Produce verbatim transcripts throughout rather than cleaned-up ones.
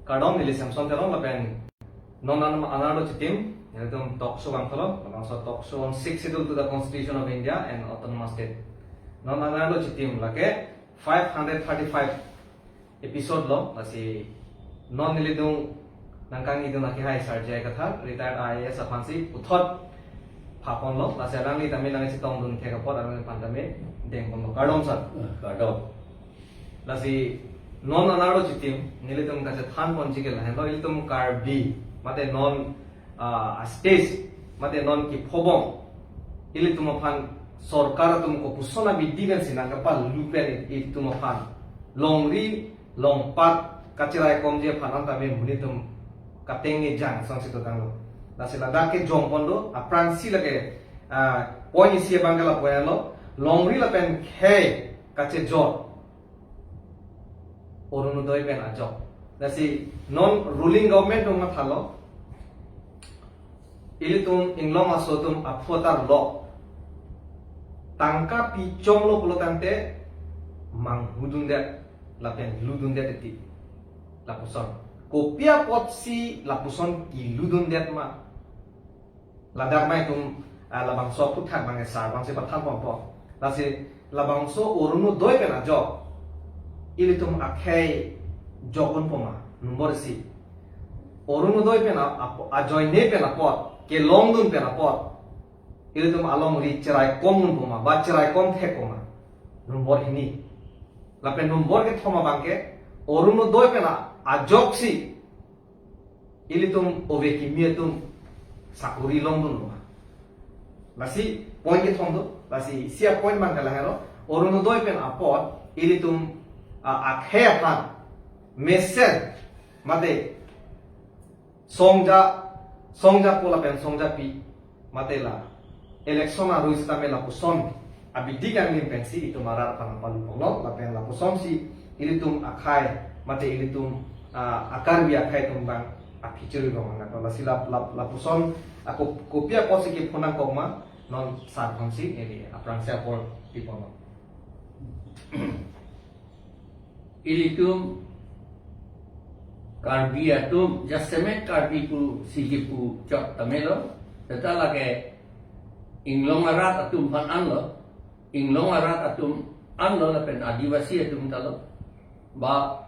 Kardom, neli Samson Teron lapen non an-, anarlo chitim, nelitum talk show vangthulo, labangso talk show on Sixth Schedule to the Constitution of India and Autonomous State. Non anarlo chitim lake five hundred thirty-five episode lo, lasi non nelitum nangkangjidun akehai Sir J I Kathar, retired I A S aphansi puthot phaponlo, lasi alangli tame nangchetongdun thek apot alangliphan tame dengponlo. Kardom sir. Kardom. Lasi non anarlo chitim, nelitum kachethanponji ke lahenlo, ilitum Karbi, mate non, ah, stage, mate non kephobom, ilitum aphan sorkar atum kopuson abidi pensi nangkapalu pen ilitum aphan longri longpat kachiraikomji aphan an tame monit atum kateng ni jang song si dotanglo. Lasi ladak ke jongpon do, aphrangsi lake, ah, point isi abang ke lapu-an lo, longri lapen khei kachejor Orunodoi pen ajok. Lasi non ruling government atum mathalo, ilitum inglong aso atum aphu atar lo, tangka pichonglo pulo tangte manghudundet lapen ludundet eti. Lapuson. Kopi apotsi lapuson kiludundet ma? Ladak mai atum, ah, labangso aphuthak abang sar abangsi pathanponpo. Lasi labangso Orunodoi pen ajok ilitum akhei jok-unpo ma, nombor isi. Orunodoi pen a-, ap-, ajoine pen apot, kelongdun pen apot ilitum alongri chiraikom-unpo ma, ba chiraikom thekpo ma, nombor hini. Lapen nombor kethom abang ke, Orunodoi pen a-, ajoksi ilitum ove kimi atum sakori longdunlo ma? Lasi point kethom do, lasi isi apoint abang ke lahelo, Orunodoi pen apot ilitum, ah, akhei aphan mesen mate songja, songjapo lapen songjapi, mate la election arui sitame lapuson abidi kanglim pensi itum arat aphan palu ponlo, lapen lapusonsi ilitum akhei mate ilitum, ah, a-Karbi akhei atum abang aphi chirui rong nangkok. Lasi lap-, lap-, lapuson ako kopi apotsi kiphonangkok ma, non sar aphansi neli aphrangsi apor piponlo. Ilitum Karbi atum, jasemet Karbi pusi kipu chot tame lo, seta lake inglong arat atum aphan anlo, inglong arat atum anlo lapen Adivasi atum ta lo, ba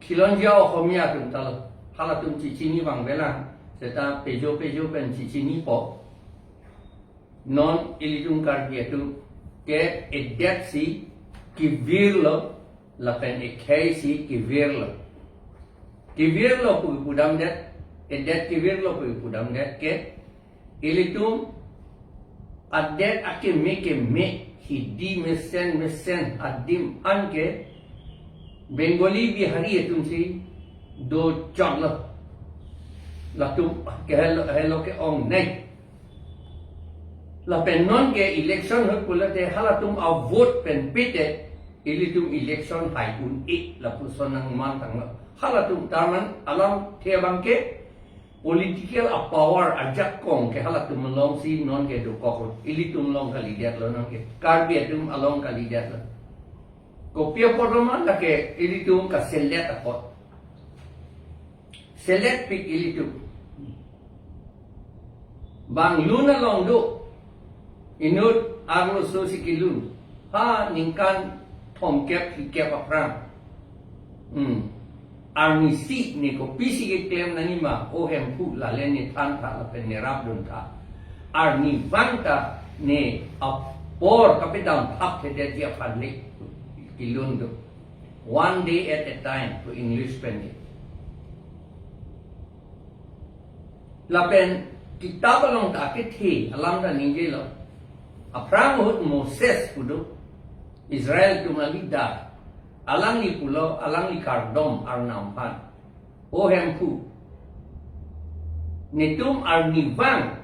khilonjia Ohomia atum ta lo, halatum chechini abang belang, seta pejo pejo pen chechinipo. Non ilitum Karbi atum ke edet si kevirlo, lapen ekhei si kevirlo. Kevirlo pu kepudamdet, edet kevirlo pu kepudamdet ke, ilitum adet akeme keme, hidi mesen mesen adim an ke Bengali Bihari atumsi dochoklo. Latum ke helo, helo ke-ongnei. Lapen non ke election ahut pulote halatum avote pen pite ilitum election hai un-e lapuson nangmantanglo. Halatum taman alamthe abang ke political a-power ajakong ke halatum alongsi non ke dokok ahut. Ilitum along kalidetlo non ke. Karbi atum along kalidetlo. Kopi apot lo ma lake ilitum kaselet apot. Selet pik ilitum. Bang lun along do. Inut arloso si kelun. Ha ningkan thomkep phlikep aphrang. Hmm. Arnisi ne kopisi keklem nangji ma, O Hemphu, lale ne thantha lapen ne rapduntha. Arnivang ta ne apor kapedamthapthedetji aphan le kelun do. One day at a time pu English pen ke. Lapen kitap along ta kethe alam ta ningjelo. Aphrang ahut Moses pu do, Israel atum a-leader. Alangli pulo, alangli kardom Arnam aphan, O Hemphu, netum arnivang,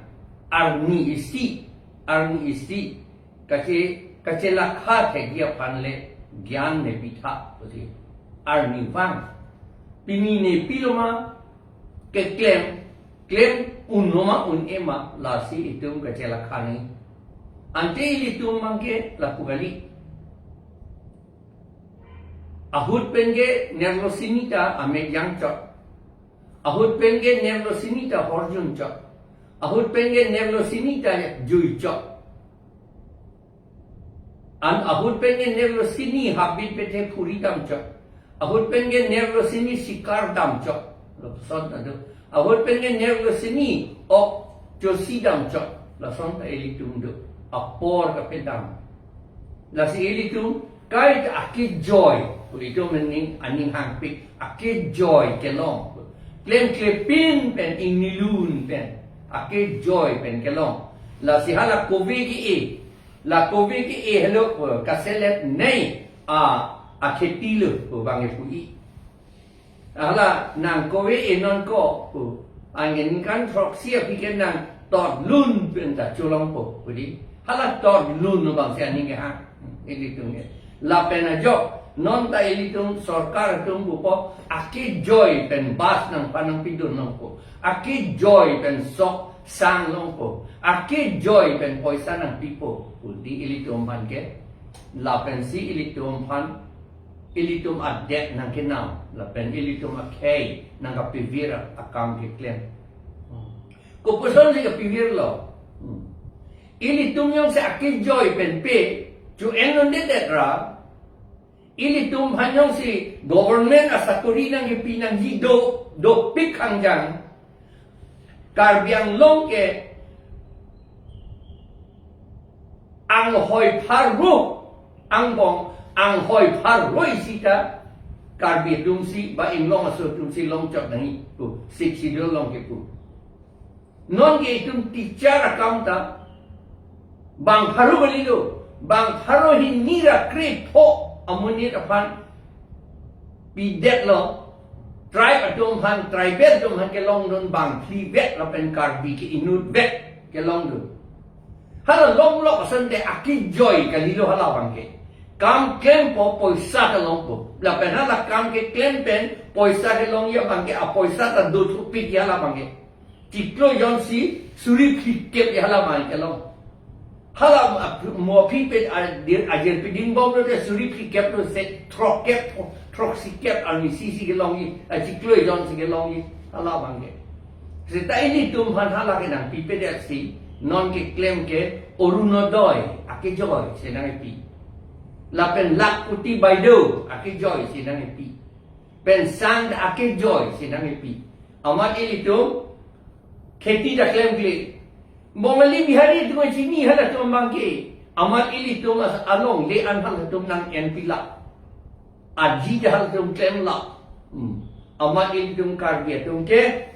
arni isi, arni isi kache, kachelakha thekji aphan le gyan nepitha pusi. Arnivang. Pini nepilo ma, keklem, klem unlo ma un-e ma, lasi itum kachelakha nangji. Ante ilitum abang ke lapu kali. Ahut pen ke nerlo sini ta amek jangchot. Ahut pen ke nerlo sini ta horjun chok. Ahut pen ke nerlo sini ta jui chok. An ahut pen ke nerlo sini habit pete phuri dam chok. Ahut pen ke nerlo sini sikar dam chok. Lason ta do. Ahut pen ke nerlo sini ok chosi dam chok. Lason ta ilitum do. Apor kapedam. Lasi ilitum kaita akejoi. Ilitum aning, aning hangpik. Akejoi kelong. Klemklepin pen ingnilun pen. Akejoi pen kelong. Lasi hala kove ke-e. La kove ke-e helo, eh, kaselet nei, a, akheti lo, pu bang e pu-i. Hala nang kove e non ko, pu. Aningkan throksi aphi ke nang totlun pen ta cholongpo, pu di. Hala totlun lo bang si aning ke ha. Ilitum ke. Lapen ajok, non ta ilitum sorkar atum pupo, akejoi pen bas nangphan nangpidun longpo. Akejoi pen sok sang longpo. Akejoi pen poisa nangpipo. Pu di ilitum aphan ke. Lapensi ilitum aphan, ilitum adet nangkenam. Lapen ilitum akhei nangkapivir akam keklem. Kopuson si kapivir lo. Hmm. Ilitum jongsi akejoi pen pe, chu en non dedet ra. Ilitum aphan jongsi government asakori nangkepi nangji do, dopik khangjang. Karbi Anglong ke anghoi pharo, angbong anghoi pharo isi ta Karbi atumsi, ba inglong aso atumsi long chok nangji pu, Sixth Schedule along kepu. Non ke itum teacher akam ta bang pharo kalilo, bang pharo hini ra krepho amonit aphan pidet lo, tribe atum aphan, tribal atum aphan kelongdun bang phli vet lapen Karbi ke inut vet kelongdun. Hala longlok ason te akejoi kalilo hala bang ke. Kam klempo poisa ta longpo. Lapen hala kam keklem pen poisa kelongji abang ke, apoisa ta dothupik hala bang ke. Chiklo jonsi suri phlikep hala bang kelong. Hala ap-, mo aphi pen adir, ajir piding bom lo te suri phlikep lo se throkkep, throksi kep arni sisi kelongji, a chiklo jonsi kelongji, hala bang ke. Seta ilitum aphan hala ke nangpipedet si, non keklem ke Orunodoi akejoi si nangpi. Lapen Lakhpati Baideo akejoi si nangpi. Pen sang akejoi si nangpi. Amat ilitum kheti ta klemkle. Bongali Bihari atum chini halatum abang ke. Amat ilitum as alongle an halatum nang-enpi la. Aji ta halatum klem la. Hmm. Amat ilitum Karbi atum ke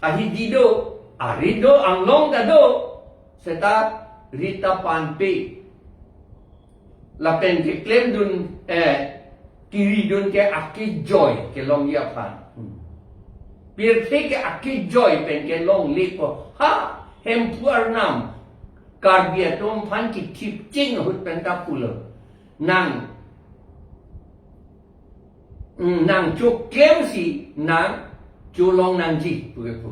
ahi di do, ari do, anglong ta do. Seta rit ta panpe. Lapen keklemdun, eh, kiridun ke akejoi kelongji aphan. Hmm. Pirthe ke akejoi pen kelongle ko. Ha, Hemphu Arnam Karbi atum aphan kithip ching ahut pen ta pulo. Nang, mm, nang choklem si nang cholong nangji, pu ke pu.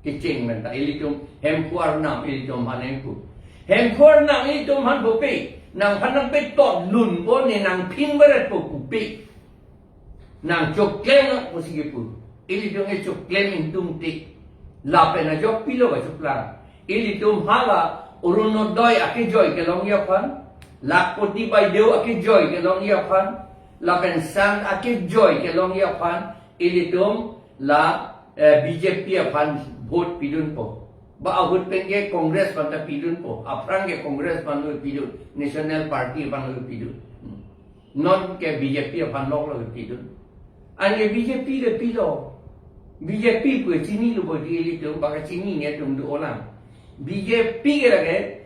Kecheng pen ta ilitum Hemphu Arnam ilitum aphan pu. Hemphu Arnam ilitum aphan pupe, nangphan nangpetotlunpo ne nangphin beretpo pupe. Nang choklem nang pusi kepu. Ilitum ke choklem ingtungte. Lapen ajok pilo kachoklang. Ilitum hala Orunodoi akejoi kelongji aphan, Lakhpati Baideo akejoi kelongji aphan, lapen sang akejoi kelongji aphan, ilitum la, eh, B J P aphan vote pidunpo. Ba ahut pen ke Congress aphan ta pidunpo. Aphrang ke Congress aphan lo pidun. National Party aphan lo pidun. Hmm. Non ke B J P aphan lok lo pidun. Anke B J P le pilo. B J P pu chinilo bo di ilitum, baka chinine atum do-olang. B J P ke lake,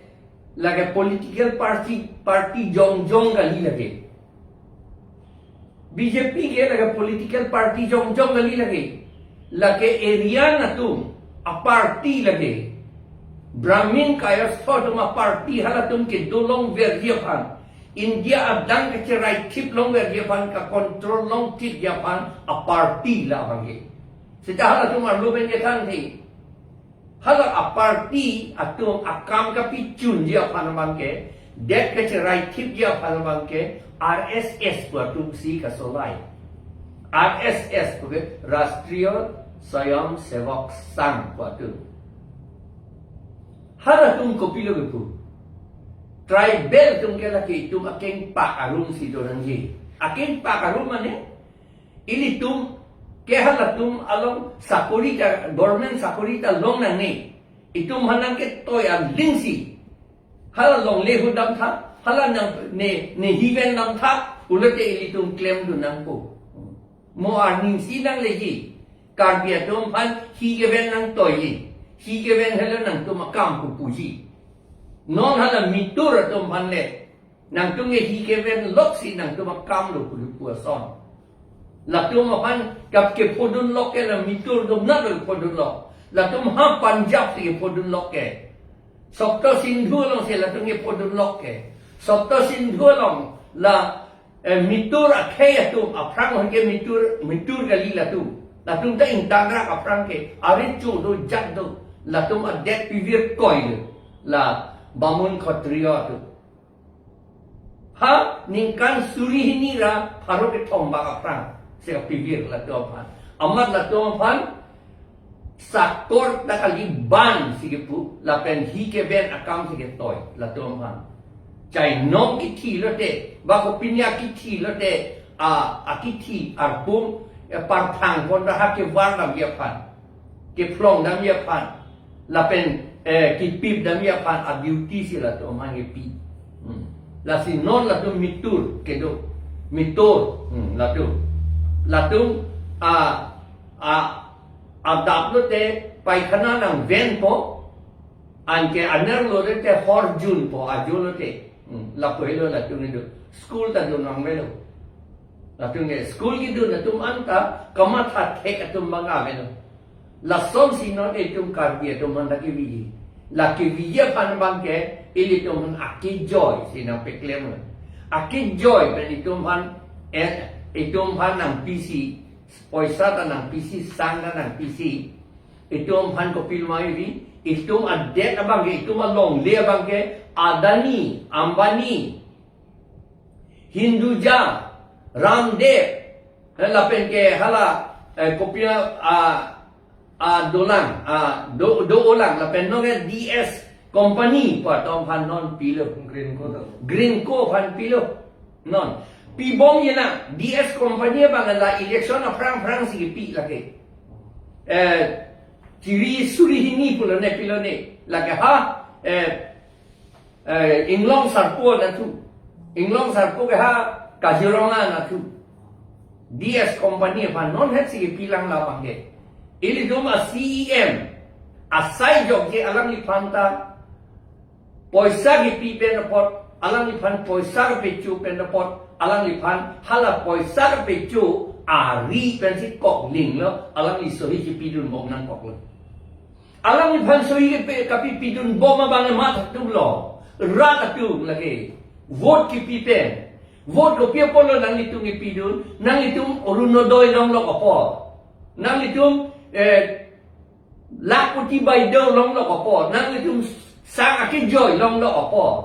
lake political party, party jongjong kali lake. B J P ke lake political party jongjong kali lake. Lake Aryan atum aparty lake. Brahmin kayastha atum aparty, halatum kedolongverji aphan, India adang kacheraithip longverji aphan, kacontrol longthipji aphan aparty la abang ke. Seta halatum arlo pen ke thangthe. Hala aparty atum akam kapichunji aphan abang ke, det kacheraithipji aphan abang ke, R S S pu atum si kasolai. R S S pu ke Rashtriya Swayamsevak Sangh pu atum. Halatum kopilo kepu. Tribal atum ke lake itum akengpak arum si do nangji. Akengpak arum mane ilitum ke halatum along sakori ta, government sakori ta long nangne. Itum aphan nangketoi aling si hala longle ahut damtha, hala nang ne, ne hiven damtha, pulote ilitum klemdun nangpo. Mo arni si nangleji, Karbi atum aphan hi keven nangtoiji, hi keven helo nangtum akam pu puji. Non hala mitur atum aphan le, nangtum ke hi keven lok si nangtum akam lo pu pu ason. Latum aphan kap kephodun lok ke la mitur atum nat lo kephodun lok. Latum ha Punjab si kephodun lok ke. Saptasindhu along si latum kephodun lok ke. Saptasindhu along la, eh, mitur akhei atum, aphrang ahut ke mitur, mitur kali latum. Latum ta ingtangrak aphrang ke, ari chu do jak do. Latum adet pivirkoi do. La Bamun Khatriya atum. Ha, ningkan suri hini ra pharo kethom bak aphrang si kapivir latum aphan. Amat latum aphan sakor ta kali, ban si kepu, lapen hi keven akam si ketoi latum aphan. Chainong kithi lote, ba kopinya kithi lote, a, akithi arpum, ya, parphang pon ra ha kevar damji aphan, kephlong damji aphan, lapen, eh, kipip damji aphan a-duty si latum aphan kepi. Hmm. Lasi non latum mitur kedo. Mitur. Hmm, latum. Latum, a, a, adap lote paikhana nangvenpo, anke anerlo lote horjunpo, ajo lote. Hmm, lapu helo latum kedo. School ta dun nangvelo. Latum ke school kedun atum anta kamatha thek atum abang avelo. Lasonsi non itum Karbi atum aphan ta keviji. La keviji aphan abang ke ilitum aphan akejoi si nangpeklemlo. Akejoi pen itum aphan, eh, itum aphan nangpisi, poisa ta nangpisi, sang ta nangpisi. Itum aphan kopilmai vi, itum adet abang ke, itum alongle abang ke, Adani, Ambani, Hinduja, Ramdev, eh, lapen ke hala, eh, kopi a, a, a dolang, a do, do-olang, lapen non ke D S Company pu atum aphan non pilo. Greenko to. Greenko aphan pilo. Non. Pibomji na, D S Company abang la election aphrang aphrang si kepi lake. Eh, chiri suri hini pulo ne pilo ne. Lake ha, eh, eh, Inglong Sarpo nathu. Inglong Sarpo ke ha Kaziranga nathu. D S Company aphan non het si kepilang labang ke. Ilitum a-C E M asai jokje alangliphan ta poisa kepi pen apot, alangliphan poisa kepecho pen apot, alangliphan hala poisa kepecho ari pensi koklinglo, alangli sohi kepidunbom nangkoklo. Alangliphan sohi kepi, kapipidunbom abang emat atum lo. Rat atum lake. Vote kepi pen. Vote kopi apotlo nanglitum kepidun? Nanglitum Orunodoi longlok apot. Nanglitum, eh, Lakhpati Baideo longlok apot. Nanglitum sang akejoi longlok apot.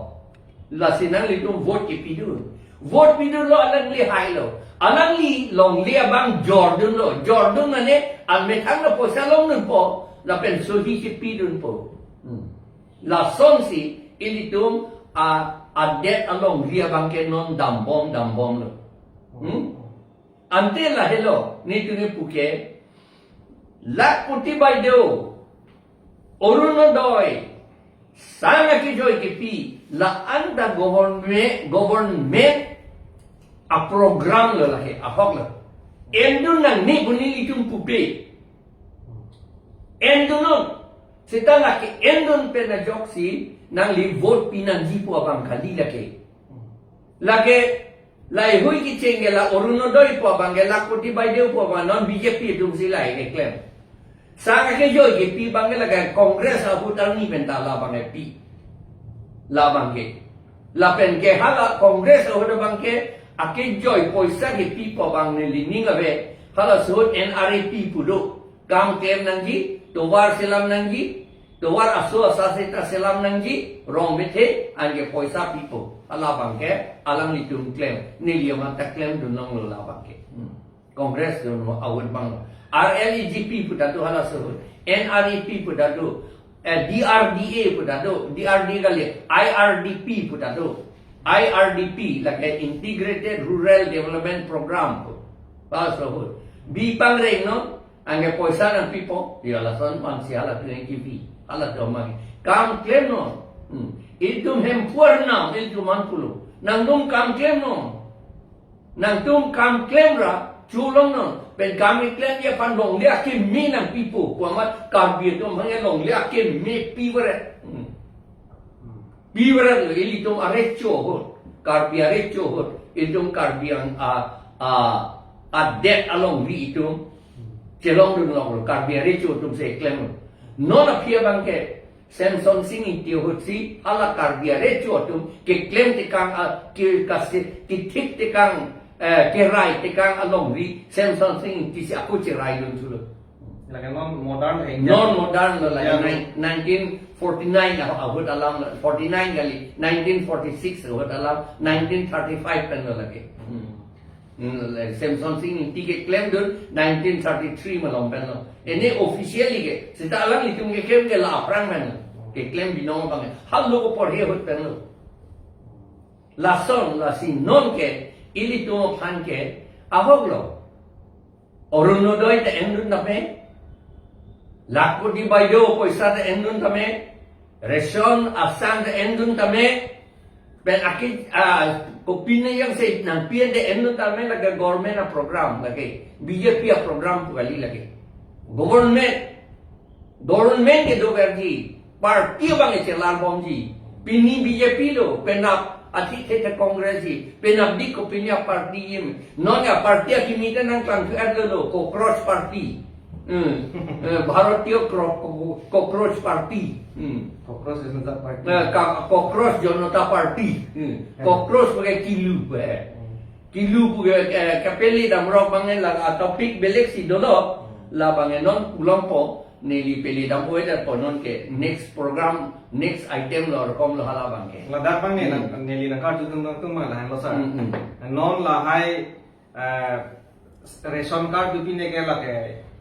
Lasi nanglitum vote kepidun. Vote pidunlo, alangli hailo. Alangli longle abang jordunlo. Jordun mane almethang lo poisa longdunpo, lapen sohi kepidunpo. Hmm. Lasonsi ilitum a, adet alongri abang ke non dambom dambomlo. Hmm? Ante lahelo, netum kepu ke, Lakhpati Baideo, Orunodoi, sang akejoi kepi, la-an ta government, government a-program lo lake, ahok lo. Endun nangne pu nelitum pupe. Endunnon. Seta lake endun pen ajoksi nangli vote pi nangji pu abang kali lake. Lake, laheihui kecheng ke la Orunodoi pu abang ke, Lakhpati Baideo pu abang, non B J P atum si lahei keklem. Sang akejoi kepi abang ke lake Congress ahut arni pen ta labang kepi. Labang ke. Lapen ke hala Congress ahut abang ke akejoi poisa kepi pu abang neli ning ave. Hala ahut N R E P pu do. Kam klem nangji, tovar selam nangji, tovar aso asa seta selam nangji, rong bethe, anke poisa pipo. Halabang ke alanglitum klem, neli amat ta klemdun longlo labang ke. Hmm. Congress atum ahut abang. R L E G P pu ta do halaso ahut. N R E P pu ta do. Eh, D R D A pu ta do. D R D A kali. I R D P pu ta do. I R D P lake Integrated Rural Development Program pu. Halaso ahut. Bi pangreng non. Anke poisa nangpipo. Ya lason man si hala tu yang kipi. Hala tu mang. Kam klem non. Hmm. Ilitum hemphu arnam, ilitum an pulo. Nangtum kam klem non. Nangtum kam klem ra, chulong non. Pen kam klemji aphan longle akeme nangpipo. Pu amat Karbi atum aphan longle akeme pivaret. Hmm. Pivaret lo, ilitum arecho ahut. Karbi arecho ahut. Ilitum Karbi ang a, a, adet alongri itum chelongdun longlo. Karbi arecho atum si klem. Non aphi abangke Semson Sing Ingti ahut si hala Karbi arecho atum keklem tekang a, ke kasi, kethik tekang, eh, kerai tekang alongri Semson Sing Ingti si ako cheraidun chulo. Lake non modern hai. Non modern lo lake. Ya. Nine-, nineteen forty-nine ah-, ahut alam lo, forty-nine kali, nineteen forty-six ahut alam, nineteen thirty-five pen lo lake. Hmm. Hmm, le Semson Sing Ingti keklemdun nineteen thirty-three malom pen lo. Ene officially ke, seta alanglitum keklem ke la aphrang pen lo. Keklem binong abang ke. Halo ko porhe ahut pen lo. Lason, lasi non ke, ilitum aphan ke, ahok lo. Orunodoi ta endun tame. Lakhpati Baideo poisa ta endun tame. Ration asan ta endun tame. Pen aki, ah, kopine yang se nangpi-en ta endun tame lake government a program lake. B J P a program pu kali lake. Government. Government kedo verji, party abang chelar bomji. Pini B J P lo, penap athithe ta Congress ji, penap dik kopine a party ji. Non ya party akimi ta nangklang thu at lo, Cockroach Party. Hmm. Eh, Bharatiya Cro-, Co-, Cockroach Party. Hmm. Cockroach Janata Party. Eh, ka-, Cockroach Janata Party. Hmm. Eh. Cockroach pakai kilu, eh. Hmm. Kilu pu ke, eh, kapeli damrok abang ke la, ah, topic belek si dolo. Hmm. La abang ke non pulo po, neli peli dampo eder po non ke next program, next item lo rokom lo hala abang ke. Ladak abang ne, hmm, nang, neli nangkarju tung tung tung abang lahenlo sir. Hmm, hmm. Non lahai, eh, ration card tu pine ke lake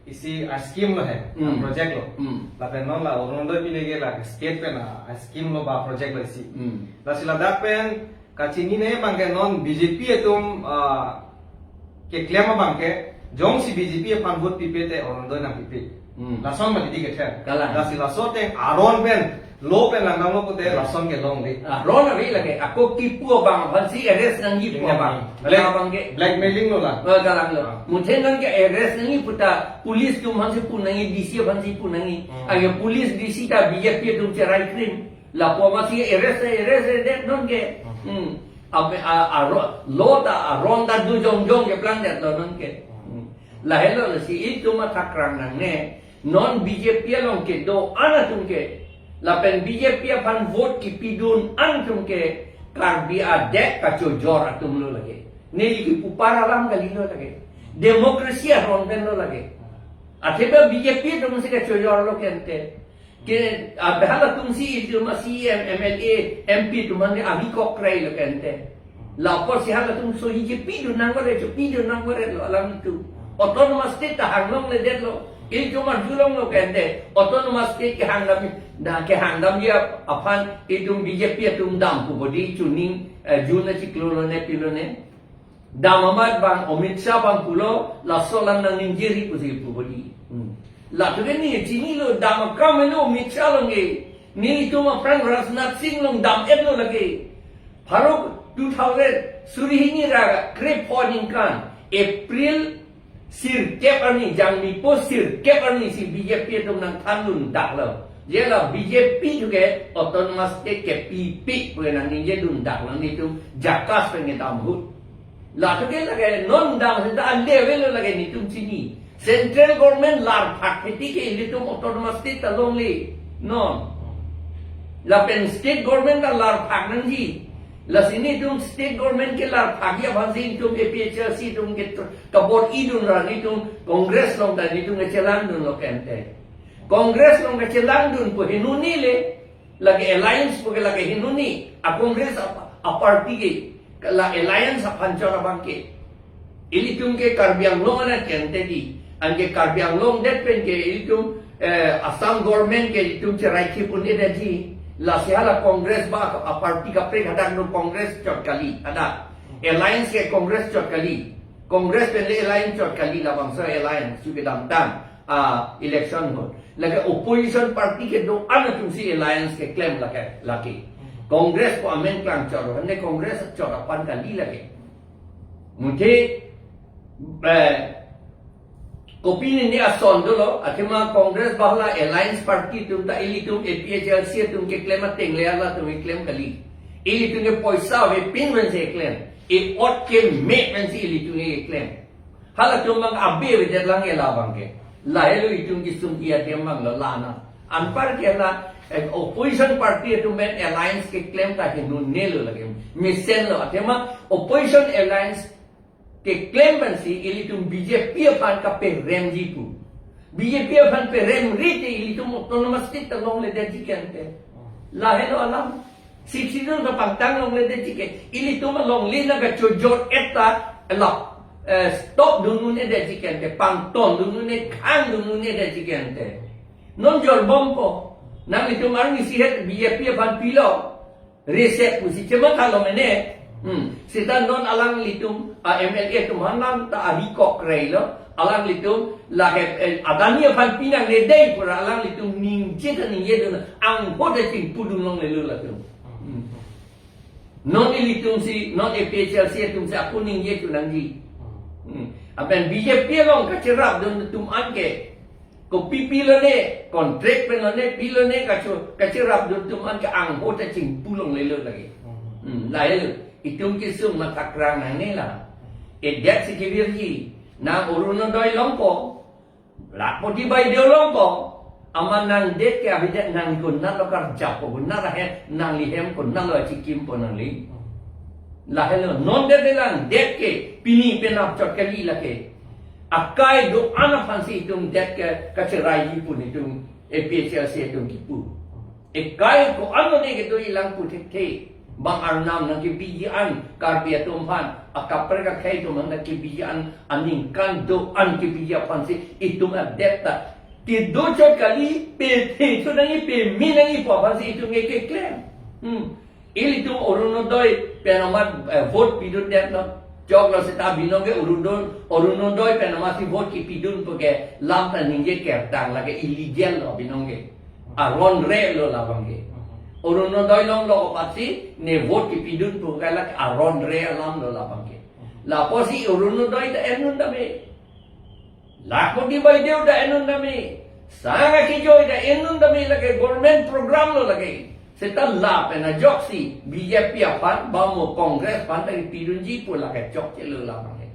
isi a scheme lo he, hmm, project lo. Hmm. Lapen non la Orunodoi pine ke lake state pen a scheme lo ba project lo isi. Hmm. Lasi ladak pen kachinine abang ke non B J P atum, ah, keklem abang ke, jongsi B J P aphan vote pipe te Orunodoi nangpipe. Hmm. Lason ma didi kethe. Kalang. Lasi laso ateng aron pen, lo pen langdamlo pute lason ke longle. Aron ave lake, ako kipu abang aphan si arrest nangji pu abang. Black-, abang ke blackmailing lo la. Eh, kalang lo. Ah. Muthe non ke arrest nangji pu ta, police atum aphan si pu nangji, D C aphan si pu nangji. Hmm. Anke police D C ta B J P atum cherai krim. Lapu amat si arrest, arrest, arrest non ke. Hmm. Ape a, a ro-, lo ta aron ta do jongjong keplang det lo non ke. Hmm. Lahelo lasi itum mathakrang nangne. Non B J P along kedo-an atum ke. Lapen B J P aphan vote kipidun-an atum ke. Karbi adet kachojor atum lo lake. Neli kipu para alam kali lo lake. Democracy aron pen lo lake. Athema B J P atum si kachojor lo ke ante. Ke, ah, halatum si, itum a C E M, M L A, M P atum aphan ke avi kok krai lo ke ante. Lapu si halatum so hi je pidun nangkok re, cho pidun nangkok re lo alam itum. Autonomous state ta hang longle det lo. Itum arjulong lo ke ante. Autonomous state kehang dam, na kehang damji aphan itum B J P atum dam pu bodi chuning, eh, June achiklo lone pilone. Dam amat abang Amit Shah abang pulo, laso alam nangningje ri pusi pu bodi. Hmm. Latum ke ne chinilo dam akam lo Amit Shah along ke. Nelitum aphrang Rajnath Singh along dam-et lo lake. Pharo two thousand suri hini ra krepho ningkan April sirkep arni, Jangmipo sirkep arni si B J P atum nangthandun dak lo. Je la B J P tu ke autonomous state kepipe pu nangningje dun dak lo, nelitum JACAS pen kedam ahut. Latum ke lake non dam seta ande avelo lake nelitum chini. Central government larphak keti ke ilitum autonomous state ta longle. Non. Lapen state government ta larphak nangji. Lasi nelitum state government ke larphakji aphan si nelitum A P H L C atum ke tr-, kabor-idun ra nelitum Congress along ta nelitum kechelangdun lo ke ante. Congress along kechelangdun pu henoni le. Lake alliance pu ke lake henoni, a Congress a, a party ke, la alliance aphan chot abang ke. Ilitum ke Karbi Anglong anak kente di. Anke Karbi Anglong det pen ke ilitum, eh, Assam government ke ilitum cherai kip un-e detji. Lasi hala Congress ba a party kaprek hadak no Congress chot kali. Hadak. Alliance ke Congress chot kali. Congress pen le alliance chot kali, labangso alliance su kedamtang, ah, election ahut. Lake opposition party kedo-an atumsi alliance keklem lake, lake. Congress ko amen klang chot, hande Congress chot aphan kali lake. Muthe, eh, kopine ne ason dolo, athema Congress ba hala alliance party atum ta ilitum A P H L C atum keklem ateng le halatum keklem kali. Ilitum ke poisa avepin pensi keklem. E-ot keme pensi ilitum keklem. Halatum abang abe avedet lang e labang ke. Lahelo itum kesung i adim abang lo lana. Anpar ke la, eh, opposition party atum pen alliance keklem ta hindu ne lo lake. Mesen lo, athema opposition alliance keklem pensi ilitum B J P aphan kaperemji pu. B J P aphan peremre te ilitum autonomous state ta longledetji kente. Lahelo alam. Sixth Schedule ta pangtang longledetji ke. Ilitum alongle nangkachojor-et ta la, eh, stop dun un-edetji kente. Pangton dun un-e, khang dun un-edetji kente. Non jorbompo. Nanglitum arni sihet B J P aphan pilo. Reset pusi chematha lo mene. Hmm. Seta non alanglitum, a M L A atum hanam ta ari kok rei lo. Alanglitum lake, eh, Adani aphan pinangledetji pura alanglitum ningje ta ningje dun, angho ta chingpu dun longlelo latum. Hmm. Non ilitumsi, non A P H L C atumsi ako ningje tu nangji. Hmm. Lapen B J P along kacherap dun atum anke. Kopi pilone, contract penlone, pilone kacho, kacherap dun atum anke angho ta chingpu longlelo lake. Hmm, lahelo. Itum kesung mathakrang nangne la. Edet si kevirji, nang Orunodoi longpo, Lakhpati Baideo longpo, amat nangdet ke avedet nang konatlo karjappo, konat ahem, nanglihem konatlo achikimpo nangli. Lahelo, non det lang, det ke, pini penap chot kali lake. Akai do-an aphansi itum det ke, kacheraiji pu netum, A P H L C atum kipu. Ekai ko-an ne kedo-i lang pu thekthe. Bang arnam nangkebiji an, Karbi atum aphan, akaprek akhei atum aphan nangkebiji an, aningkan do-an kebiji aphansi, itum adet ta. Kedo chot kali, pethe chot nangji, peme nangji pu aphansi itum ke keklem. Hmm. Ilitum Orunodoi pen amat, eh, vote pidundetlo. Choklo seta binong ke Orunodoi, Orunodoi pen amatsi vote kipidun pu ke lam ta ningje kertang lake illegal lo binong ke. Aron re lo labang ke. Orunodoi longlo apotsi ne vote kipidun pu ke lake aron re alam lo labang ke. Lapusi Orunodoi ta en un tame. Lakhpati Baideo ta en un tame. Sanga kijoi ta en un tame lake government program lo lake. Seta lapen ajoksi B J P aphan, ba mo Congress aphan ta kipidunji pu lake chokche lo labang ke.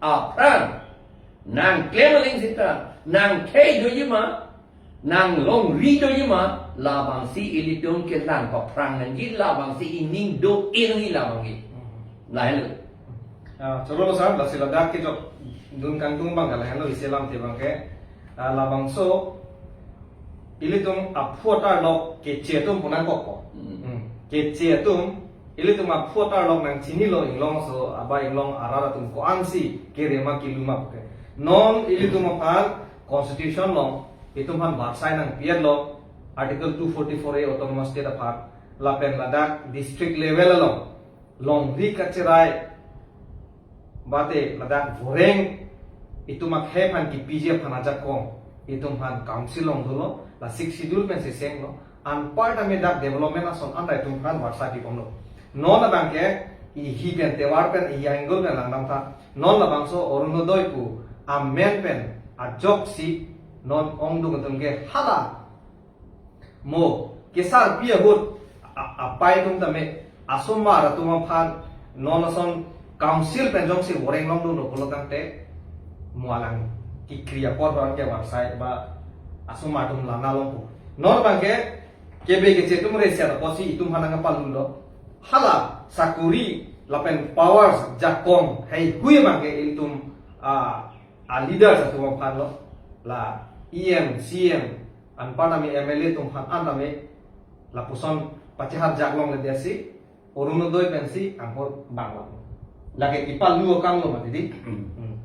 Aphrang, nangklem aling seta, nangkhei doji ma, nanglongri doji ma, labangsi ilitum kelang paphrang nangji, labangsi ining do-i nangji labang ke. Lahelo. Ah, choro lo sir, lasi ladak kejok dun kangtung abang ke lahelo isi alamthe abang ke. Ah, labangso ilitum aphu atarlok Keche atum pu nangkokpo. Hmm. Hmm. Keche atum, ilitum aphu atarlok nangchinilo inglongso, aba inglong arat atum ko-ansi kere ma kilu ma pu ke. Non ilitum aphan constitution along itum aphan varsai nangpi-etlo, Article two forty-four A autonomous state aphan, lapen ladak district level along longri kacherai, bate ladak voreng itum akhei aphan kipiji aphan ajakong itum aphan council along dolo, la Sixth Schedule pensi senglo, anpar tame dak development ason anta itum aphan varsai pibomlo. Non abang ke ihi pen tovar pen ihi angle pen langdamtha. Non labangso Orunodoi pu amen pen ajoksi non ongdung atum ke hala mo kesarpi ahut a-, apai atum tame asomar atum aphan non ason council pen jongsi voreng longdunlo pulo tangte mo alang kekri apor abang ke varsai ba asomar atum lana longpo. Non abang ke Kebe Keche atum reset apotsi itum aphan nangpalulo. Hala sakori lapen powers jakong heihui abang ke ilitum, ah, a leaders atum aphan lo. La E M, C M, anpar tame M L A atum aphan an tame lapuson pachehar jak longledetsi Orunodoi pensi anghor bang lo. Lake kipalu akam lo mati di. Hmm.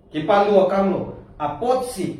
Kipalu akam lo. Apotsi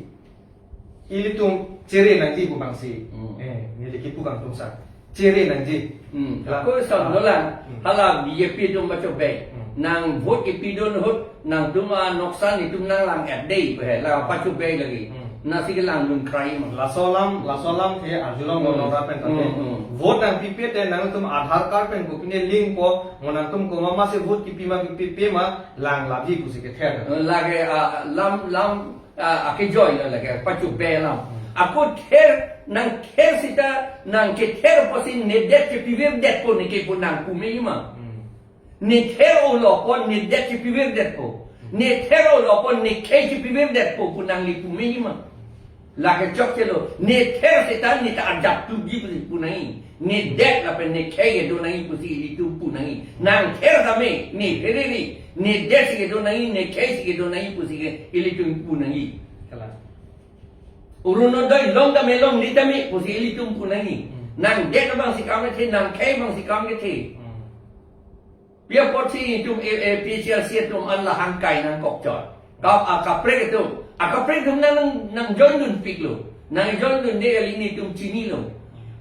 ilitum chere nangji pu bangsi. Hmm. Eh, neli kipu kangtung sa. Chere nangji. Hmm. La. Ako son dolang. Hmm. Hala B J P atum pachobe. Hmm. Nang vote kipidun ahut nangtum anoksan itum nanglang-et dei pu he. La pachobe lagi. Hmm. Nasi kelangdun krai ma. Laso alam, laso alam ke arjulong Hmm. Monora pen kate. Hmm, hmm. Vote nangpipe te nangtum Aadhaar card pen kopine link po, mo nangtum komat ma si vote kipi ma kipipe ma, lang labi pusi kether. Eh, lake, ah, lam, lam, ah, akejoi la lake, pachobe alam. Hmm. Ako ther, nangther seta, nangkether apotsi nedet kepivirdetpo neke pu nangpu meji ma. Hmm. Nether-olo apot nedet kepivirdetpo. Nether-olo apot nekhei kepivirdetpo pu nangli pu meji ma. Lake chokchelo, nether seta neta ajat tuji pusi pu nangji. Nedet lapen nekhei kedo nangji pusi ilitum pu nangji. Nangther tame, nephere ri, nedet si kedo nangji, nekhei si kedo nangji pusi ke ilitum pu nangji. Kalang. Orunodoi long tame longle tame pusi ilitum pu nangji. Hmm. Nangdet abangsi kam kethe, nangkhei abangsi kam kethe. Hmm. Pi apotsi itum A, A P H L C atum an la hangkai nangkokchot. Kap akaprek atum. Akaprek atum nang, nang, nangjoindunpiklo. Nangjoindunde kali nelitum chinilo.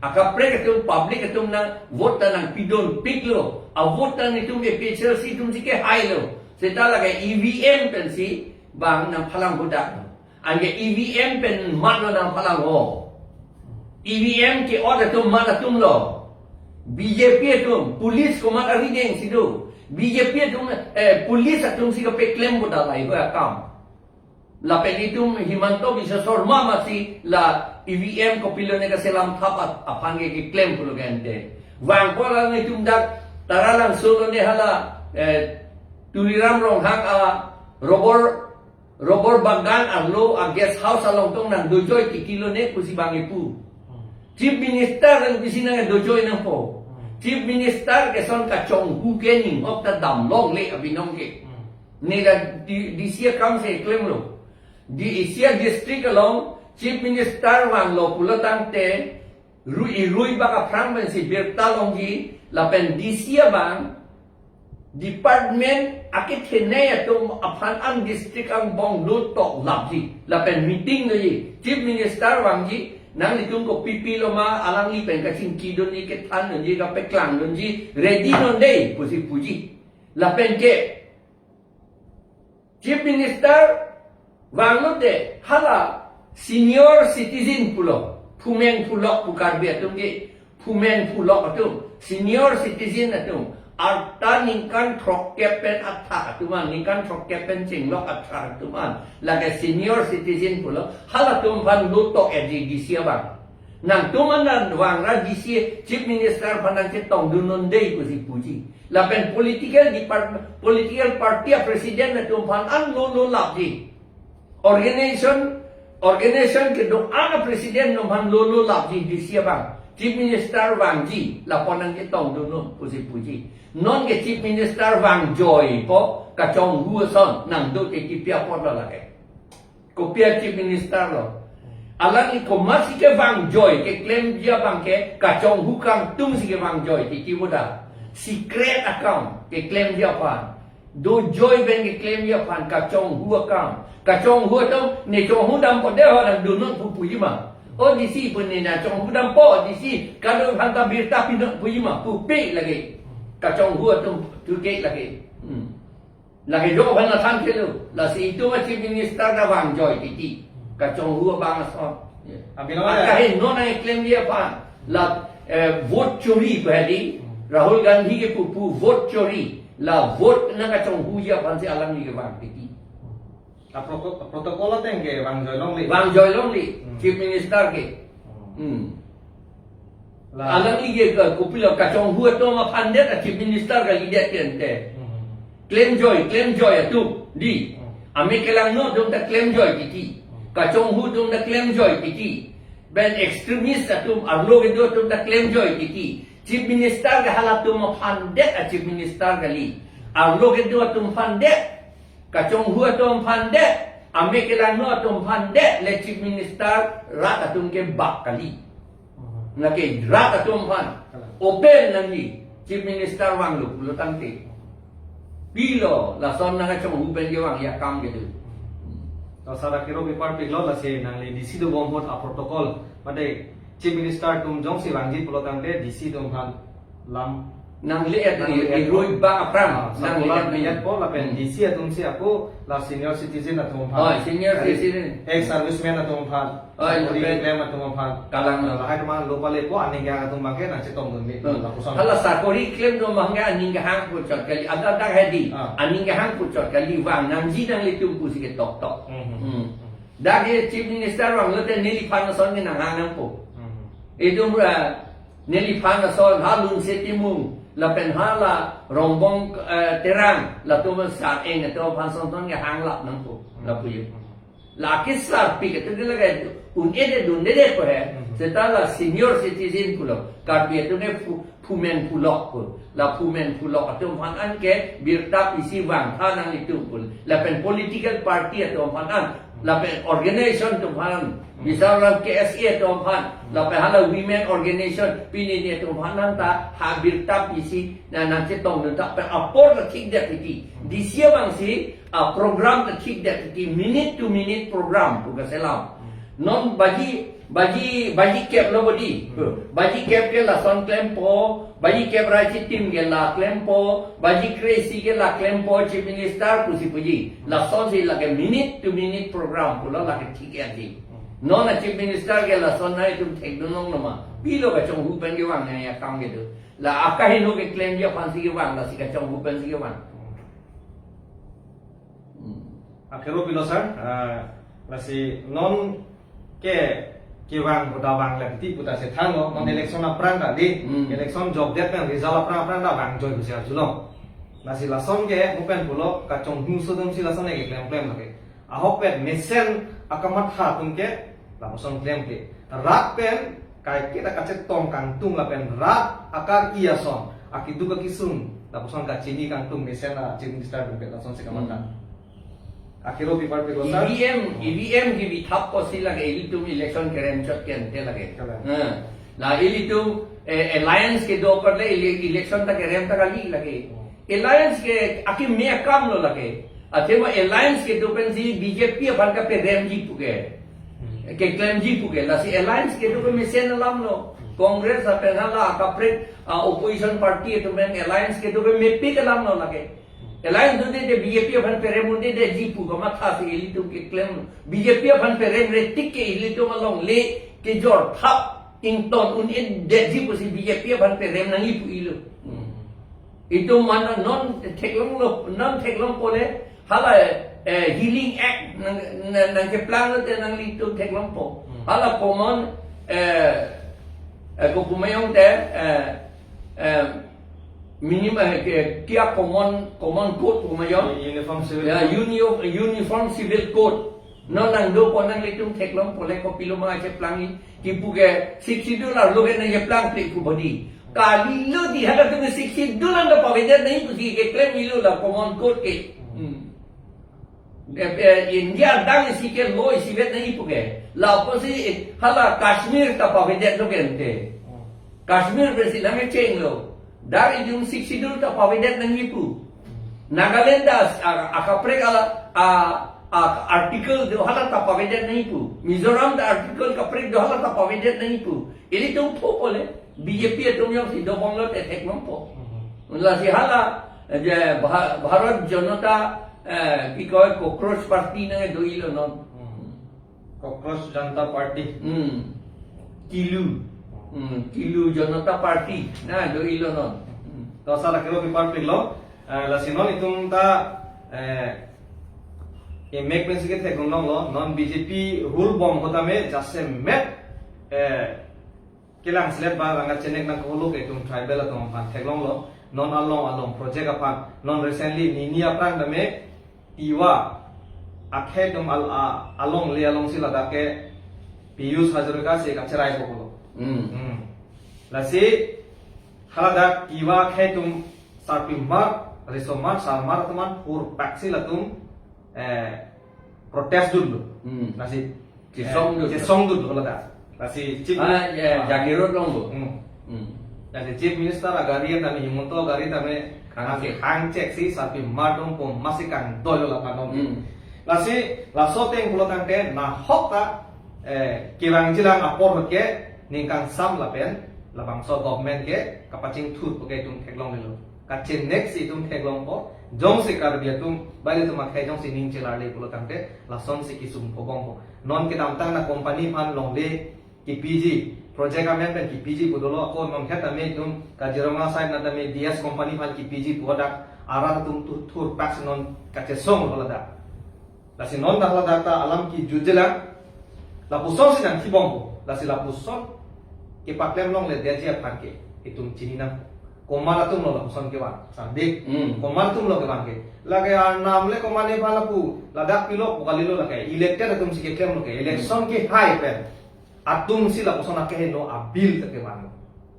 Akaprek atum public atum nang vote ta nangpidunpiklo. A vote ta nelitum A P H L C atum si kehailo. Seta lake E V M pensi bang nangphalang hadak. Anke E V M pen mat lo nangphalang ho. E V M ke-ot atum mat atum lo. B J P atum, police komat arideng si do. B J P atum, eh, police atum si kapeklem bo dalai ho akam. Lapen itum Himanta Biswa Sarma masi la E V M kopilo ne kaselam thap ap-, aphan ke keklem pulo gente. Vangpo la nelitum dak Taralangso lo ne hala, eh, Tuliram Ronghang a rubber Rubber bagan arlo a guest house along tong nangdojoi titi lo ne pusi bang ipu. Hmm. Chief Minister nang pisi nangdojoi nangpo. Hmm. Chief Minister ke son kachonghu ke ninghok ta damlongle abinong ke. Hmm. Ne la D-, D C akam si klemlo. D C a district along Chief Minister vanglo pulo tangte, ru-, irui bak aphrang pensi birta longji, lapen D C abang department akethenei atum aphan an district angbong lo tok lapji. Lapen meeting doji. Chief Minister vangji, nanglitum kopi pilo ma alangli pen kachingkidunji, kethandunji, kapeklangdunji, ready non dei pusi puji. Lapen ke Chief Minister vanglote hala senior citizen pulo, phumeng phulok pu Karbi atum ke, phumeng phulok atum, senior citizen atum, arta ningkan throkkep pen athak atum an, ningkan throkkep pen chenglok athak atum an, lake senior citizen pulo, halatum aphan lo tok-etji D C abang. Nangtum an vangra D C Chief Minister aphan nangchetongdun non dei pusi puji. Lapen political department, political party a president atum aphan an lo lo lapji. Organization, organization kedo-an a president atum aphan lo lo lapji D C abang. Chief Minister vangji, lapu an nangchetongdun non pusi puji. Non ke Chief Minister vangjoipo, kachonghu ason nangdo te kipi apot lo lake. Kopi a Chief Minister lo. Alangli komatsi kevangjoi, keklemji abang ke, kachonghu kangtung si kevangjoi, titi boda. Secret akam, keklemji aphan. Dojoi pen keklemji aphan, kachonghu akam. Kachonghu atum, ne chonghu dampo de ho nangdun non pu puji ma. O D C pu ne nangchonghu dampo, D C kadokave aphan ta birta pi non puji ma, pupe lake. Kachonghu atum, thurke lake. Hmm. Lake jo aphan nathan kelo, lasi itum a Chief Minister ta vangjoi titi. Kachonghu abang ason. Ya. Abinong ya. Akahin non nangklemji aphan. La, eh, vote chori pu hedi. Hmm. Rahul Gandhi ke pupu vote chori. La vote nangkachonghuji aphan si alangli kevang titi. A proto-, protocol ateng ke vangjoi longle. Vangjoi longle. Hmm. Chief Minister ke. Hmm. Hmm. La. Alangli ke ka, kopilo kachonghu atum aphan det a Chief Minister kalidet ke ante. Hmm. Klemjoi, klemjoi atum di. Hmm. Ame kelangno atum ta klemjoi titi. Hmm. Kachonghu atum ta klemjoi titi. Ben extremist atum, arlo kedo atum ta klemjoi titi. Chief Minister ke halatum aphan det a Chief Minister kali. Arlo kedo atum aphan det. Kachonghu atum aphan det. Ame kelangno atum aphan det. Le Chief Minister rat atum ke bak kali. Lake rat atum aphan open nangji Chief Minister vanglo pulo tangte. Pilo, lason nangkachonghu pen kevang akam kedo. To sar akero pipar piklo, lasi nangli D C dobom ahut a-protocol, mate Chief Minister atum jongsi vangji pulo tangte D C atum aphan lam nangli-et, nangli-et, irui bang aphrang, ah, nangli-et, circular nangli-et po lapen, hmm, D C atum si ako la senior citizen atum aphan, oh, senior, kali, citizen, ex-serviceman atum aphan, oh, sakori, lapen, klem atum aphan, kalang, lahai atum aphan lo pale po, aning kehang atum abangke nangchetongdunde, hmm, lapuson. Hala sakori klemdun abangke aning kehang puchot kali, ada dak hedi, ah, aning kehang puchot kali, vang nangji nanglitum pusi ketoktok. Hmm. Hmm. Dak ke Chief Minister vanglote neliphan ason ke nanghang nangpo. Hmm. Itum ra neliphan ason, ha Lunse Timung, lapen hala Rongbong, eh, Terang, latum sa-eng atum aphan asonson ke hanglap nangpo, hmm, lapu yo. Hmm. La kisar pi ke tu lake un-e de dunde de po he. Hmm. Seta la senior citizen pulo. Karbi atum ke phu-, phumen phulok pu. La phumen phulok atum aphan an ke birta pisi vangtha nanglitum pu. Lapen political party atum aphan an. Lapen organization atum aphan. Misal ram K S A atum aphan. Lapen hala women organization. Pini ni atum aphan an ta ha birta pisi na nangchetongdun ta pen apor ta thikdet titi. D C abang si a-program ta thikdet titi, minute to minute program pu kaselam. Non baji, baji, baji kep lo bodi. Hmm. Baji kep ke lason klempo, baji kep ra chitim ke la klempo, baji kre-isi ke la klempo, Chief Minister pusi puji. Lasonsi lake minute to minute program pulo lake thik-etji. Hmm. Non a-Chief Minister ke lason nangtum thekdun longloma. Pilo kachonghu pen kevang akam kedo. La akaheno keklemji aphansi kevang, lasi kachonghu pensi kevang. Hmm. Akero pilo sar, ah, lasi non ke kevang puta vang lagi puta si thanlo, non, hmm, election aphrang ta di, hmm, election jokdet pen result aphrang aphrang ta vangjoipo si arjulong. Lasi lason ke mo pen pulo kachonghu sodom si lason ke klemklem lake. Ahok pen mesen akamatha atum ke lapuson klemkle. Rat pen kaike ta kachetong kangtung lapen rat akar-i ason, akeduk akesung lapuson kachini kangtung mesen a-Chief Minister atum ke lasonsi kamatha. Hmm. Akero pipar pilo sar. E V M, E V M kebithap pusi lake ilitum election kerem chot ke ante lake. Kalang. Ha. La ilitum, eh, alliance kedo apar le ele-, election ta kerem ta kali lake. Hmm. Alliance ke akeme akam lo lake. Athema alliance kedo pensi B J P aphan kaperemji pu ke. Hmm. Keklemji pu ke. Lasi alliance kedo ke mesen alam lo. Hmm. Congress lapen hala kaprek, ah, opposition party atum pen alliance kedo ke mepik alam lo lake. Alliance dunde de B J P aphan perem un-edetji pu kamathasi ilitum keklem. B J P aphan peremre tik ke ilitum alongle kejor thap ington un-edetji pusi B J P aphan perem nangji pu ilo. Hmm. Itum mana non theklonglo, non theklong pole hala, eh, Healing Act nang, nang, nangkeplang lote nanglitum theklongpo. Hmm. Hala common, eh, eh, kopumayong te, eh, eh, minimum, eh, ke, kia common, common code kopumayong. Uniform Civil, ya, Code. Uni-, Uniform Civil Code. Non nangdopo nanglitum theklong pole kopilo ma cheplangji. Kipu ke Sixth Schedule arlo ke nangcheplangple pu bodi. Kalilo di halatum Sixth Schedule anta pavedet nangji pusi keklem ilo la common code ke. Hmm. Eh, eh, India adang isi ke law isivet nangji pu ke. Lapusi, eh, hala Kashmir ta pavedetlo ke ante. Kashmir pensi nangkechenglo. Dak ilitum Sixth Schedule ta pavedet nangji pu. Nagaland ta, a, akaprek ala, a, a, article do hala ta pavedet nangji pu. Mizoram ta article kaprek do hala ta pavedet nangji pu. Ilitum phu pole, B J P atum jongsi dobom lote theklongpo. Mhm. Lasi hala, je Bha-, Bharat Janata, eh, ki koi, Cockroach Party nang do-ilo non. Mhm. Cockroach Janata Party. Hmm. Kilu. Hmm, Kilu Janata Party. Na, do-ilo non. Hmm. To sar akero pipar piklo. Eh, lasi non itum ta, eh, emek pensi kethekdun longlo. Non B J P rule bom ahut tame jasemet, eh, kelang selet ba langka chenek nangkolo ke itum tribal atum aphan theklonglo. Non along along project aphan. Non recently nini aphrang tame Tiwa akhei atum al-, a-, alongle alongsi ladak ke Piyush Hazarika si kacheraipo pulo. Hmm. Hmm. Lasi haladak Tiwa akhei atum sarpimar, risomar, sarmar atum an hurpaksi latum, eh, protest dunlo. Hmm. Lasi, eh, chesongdun. Chesongdunlo ladak. Lasi Chief, ah, ya, ah, Jagiroad along bo. Hmm. Hmm. Lasi Chief Minister agari tame, Himanta agari tame Hang, hangchek si sarpi mardom po masi kangdoi lo lapen non. Hmm. Lasi laso ateng pulo tangte nahok ta, eh, kevangjilang apor ke ning kangsam lapen labangso government ke kapachingthur pu ke itum theklonglelo. Kachenek si itum theklongpo, jongsi Karbi atum, bali atum akhei jongsi ning chelarle pulo tangte lasonsi kesung pobompo. Non kedamtang na company aphan longle kepiji, project amen pen kepiji pu dolo, ako non het tame itum Kaziranga side na tame D S company aphan kepiji pu dak arat atum tu thurpak si non kachesong lo ladak. Lasi non dak ladak ta alam kejutjelang, lapusonsi nangthibompo, lasi lapuson kepaklem longledetji aphan ke itum chininang. Komat atum lo lapuson kevan, sandi. Hmm. Komat atum lo kevan ke. Lake Arnam le komat nephan lapu, ladak pilok pu kalilo lake. Elected atum si keklem lo ke. Election kehai pen atum si lapuson akeheno abill ta kevan lo.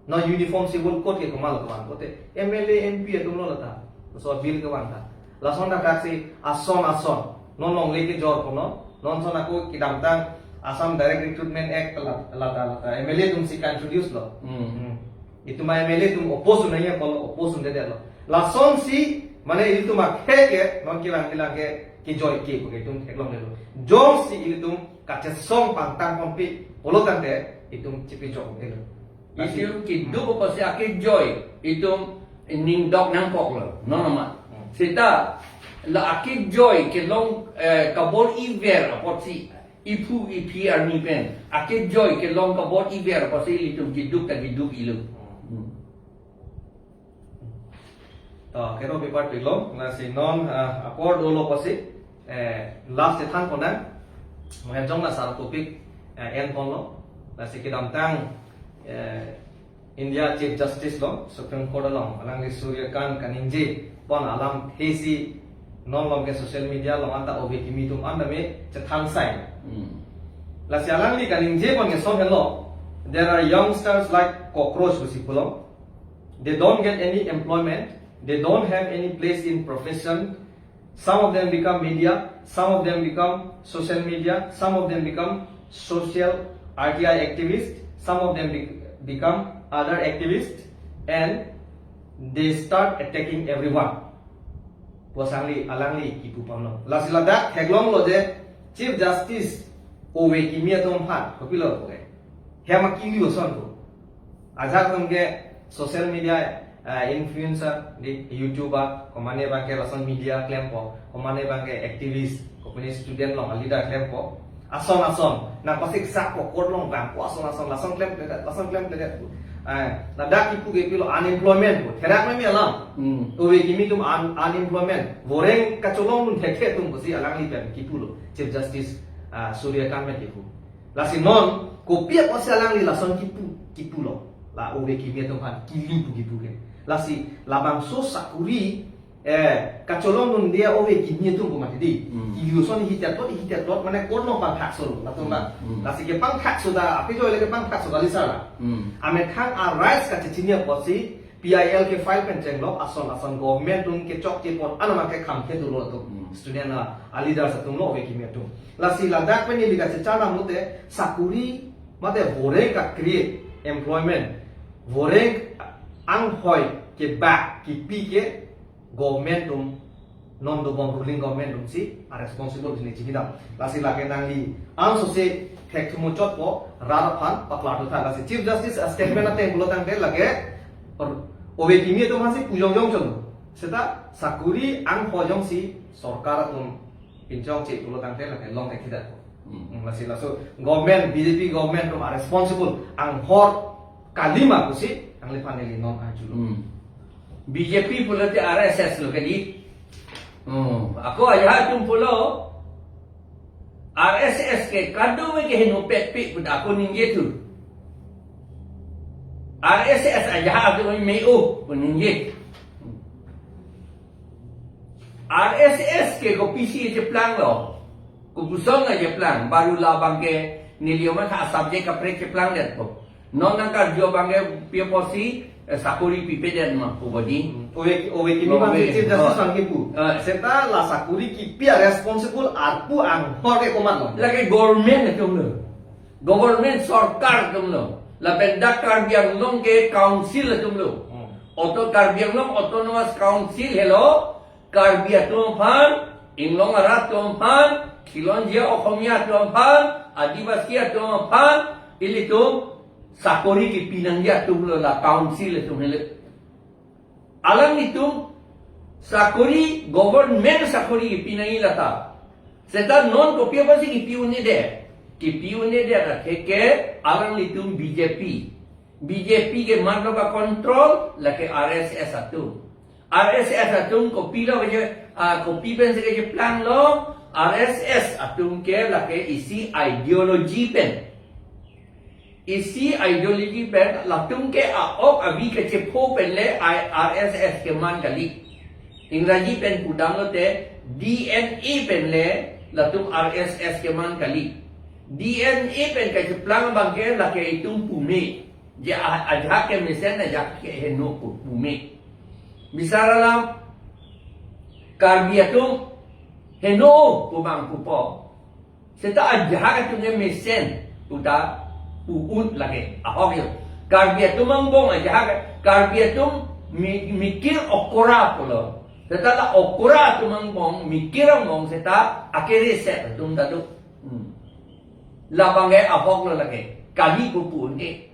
Non Uniform Civil Code ke komat lo kevan pote, M L A, M P atum lo lata. So bill kevan ta. Lason dak si ason ason. Non longle kejor kono. Non son ako kedamtang Assam Direct Recruitment Act la, lata lata M L A atum si introduce lo. Hmm. Hmm. Itum M L A atum oppose un-e ya, kalau oppose un-edet lo. Lasonsi, mane itum akhei ke, non kevangjilang ke, kejoi ke, pu ke itum theklonglelo. Jongsi itum kachesong pangtang ponpe pulo tangte itum chepejokdetlo. Itum keduk apotsi akejoi itum ning dok nangkoklo. Non amat. Hmm. Seta la akejoi kelong, eh, kabor-iver apotsi iphu iphi arni pen akejoi kelong kabor-iver apotsi ilitum keduk ta keduk-ilo. Hmm. To, kero paper pilong, lasi non, ah, apor dolo apotsi, eh, last chethan ponang, mo jong la sar topic, eh, en ponlo, lasi kedamtang, eh, India Chief Justice lo, Supreme Court along, alangli Suryakant kaningje pon alamthe si non along ke social media along anta ove kimi atum an tame chethan sai. Hmm. Lasi alangli kaningje pon ke lason henlo, there are youngsters like cockroach pusi pulo. They don't get any employment. They don't have any place in profession. Some of them become media. Some of them become social media. Some of them become social R T I activists. Some of them be- become other activists. And they start attacking everyone. Pu asangli, alangli kipu pamlo. Lasi ladak theklonglo je Chief Justice ove kimi atum aphan, kopilo pu ke. Hem akili ason pu. Ajak atum ke social media, eh, influencer, di YouTuber, komatne abang ke lason media klempo, komatne abang ke activist, kopine student along leader klempo. Ason ason, nangpasik sak po, court along vangpo, ason ason, lason klemkledet, lason klemkledet pu. Eh, ladak kipu ke pilo unemployment pu. Therak meme alam. Hmm. Ove kimi atum un- unemployment. Voreng kacholongdun thekthe atum pusi alangli pen kipulo. Chief Justice, ah, Suryakant pen kipu. Lasi non, kopi apotsi alangli lason kipu, kipulo. La ove kimi atum aphan kili pu kipu ke. Lasi labangso sakuri, eh, kacholongdunde ove kimi atum pu mati di. Hmm. Ili ason hitet tot, hitet tot, mane court along pangthakso lo, latum ba. Hmm. Lasi kepangthakso ta, api jo le kepangthakso kali sala. Hmm. Amethang a rights kachechini apotsi, P I L ke file pen chenglok, ason ason government atum kechokche pon, anam ke kham ke dolo atum. Hmm. Student a, a leaders atum lo ove kimi atum. Lasi ladak pen ili kachechanam lote, sakuri, mate voreng ka-create employment, voreng anghoi kebak kipi ke government atum, non dobom ruling government atum si a responsible si ne chini dam. Lasi lake nangli angsose thekthum chotpo, rat aphan paklar dotha. Lasi Chief Justice a statement ateng pulo tangte lake, or, ove kimi atum aphansi pu jongjong chon. Seta sakuri anghoi jongsi sorkar atum pinchongche pulo tangte lake long thekthedet. Hmm. Hmm, lasi laso government, B J P government atum a responsible, anghor kalima pusi, nangliphan neli non arjulo. Hmm. B J P pulote R S S lo kali. Hmm. Ako ajahak atum pulo, R S S ke kadokave ke henopetpe pu ako ningje thu. R S S ajahak atum me-o pu ningje. R S S ke kopisi cheplanglo. Kopuson na cheplang. Baru labang ke neli amat ha subject kaprek cheplangdetpo. Non nangkarju abang ke pi apotsi, eh, sakuri pipedet ma pu bodi. Ove, ove kimi bang ove. Chief Justice bang kipu. Eh. Seta la sakuri kipi a responsible arpu anghor ke komatlo. Lake government atumlo. Government sorkar atumlo. Lapen dak Karbi Anglong ke council atumlo. Hmm. Auto Karbi Anglong Autonomous Council helo, Karbi atum aphan, Inglong arat atum aphan, Khilonjia Okhomia atum aphan, Adivasi atum aphan, ilitum sakori kipi nangji atum lo la council atum helo. Alanglitum sakori, government sakori kipi nangji lata. Seta non kopi apotsi kipi un-edet? Kipi un-edet atheke alanglitum B J P. B J P keman lo ka-control, lake R S S atum. R S S atum kopilo keje, ah, kopi pensi kejeplang lo, R S S atum ke lake isi ideology pen. Isi ideology pen, latum ke a-ok avi kachepho pen le I-, R S S keman kali. Ingraji pen pudam lote D N A pen le latum R S S keman kali. D N A pen kacheplang abang ke lake itum pume. Je a-, ajahak ke mesen, ajahak ke heno pu, pume. Bisar alam Karbi atum heno pu abang pupo. Seta ajahak atum ke mesen pu ta pu-un lake. Ahok yo. Karbi atum angbong ajahak, Karbi atum mi-, mikir okora pulo. Seta la okora atum angbong, mikir angbong seta akereset atum ta do. Hmm. Labang ke ahok lo lake. Kali pu pu-un-e.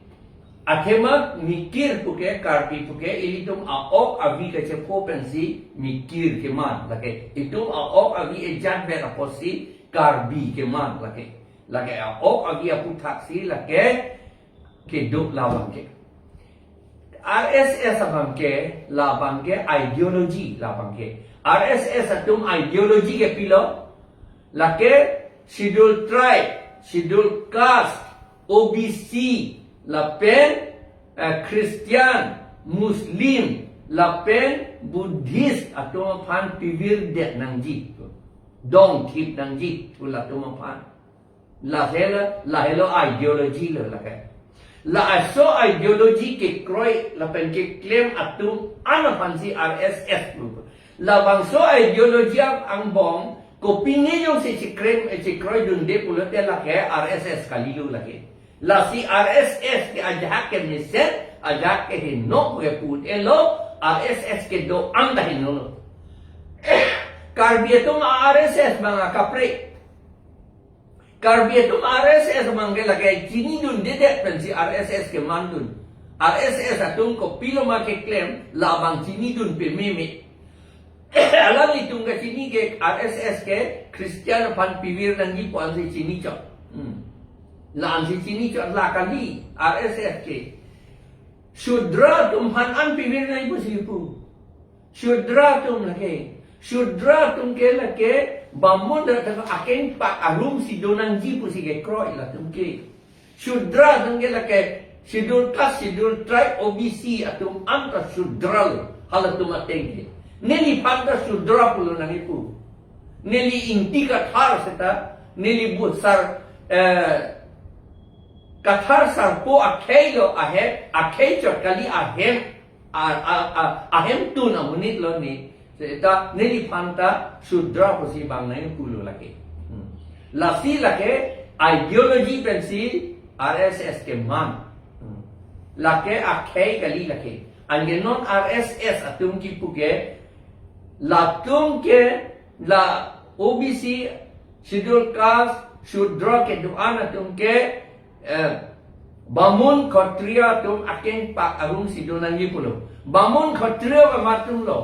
Athema mikir puke, Karbi puke, ilitum a-ok avi kachepho pensi mikir keman lake. Itum a-ok avi ejat vet apotsi Karbi keman lake. Lake a-ok avi aputhaksi lake kedo labang ke. R S S abang ke, labang ke ideology labang ke. R S S atum ideology ke pilo? Lake Schedule Tribe, Schedule Caste, O B C, lapen, eh, Christian, Muslim, lapen Buddhist atum aphan pivirdet nangji. Dongthip nangji, pu latum aphan. Lahelo, lahelo ideology lo lake. Laso ideology kekroi lapen keklem atum an aphansi R S S pu. Labangso ideology ang-, angbong, kopine jongsi chikrem, eh, chikroidunde pulote lake R S S kali lo lake. Lasi R S S ke ajahak ke mesen, ajahak ke heno ke pu-un-elo, R S S kedo-an ta heno lo. Karbi atum R S S abang akaprek. Karbi atum R S S abang ke lake chinidundedet pensi R S S kemandun. R S S atum kopiloma keklem, labang chinidun pememe. Alanglitum kachini ke R S S ke Christian aphan pivir nangji pu ansi chinichot. Hmm. La ansi chinichot la kali R S S ke. Shudra atum aphan an pivir nangji pusi pu. Shudra atum lake. Shudra atum ke lake Bamun rat akengpak arumsi do nangji pusi kekroi latum ke. Shudra atum ke lake Schedule Caste, Schedule Tribe, O B C atum an ta Shudra lo, halatum ateng ke. Neliphan ta Shudra pulo nangji pu. Neli Ingti Kathar seta, neli bu sar, eh, Kathar sarpo akhei lo ahem, akhei chot kali ahem, a, a, a, ahemtun amonit lo ne, seta neliphan ta Shudra pusi bang nangji pulo lake. Hmm. Lasi lake ideology pensi R S S keman. Hmm. Lake akhei kali lake. Anke non R S S atum kipu ke, latum ke la O B C, Schedule Caste, Shudra kedo-an atum ke, eh, Bamun Khatriya atum akengpak arumsi do nangji pulo. Bamun Khatriya komat atum lo?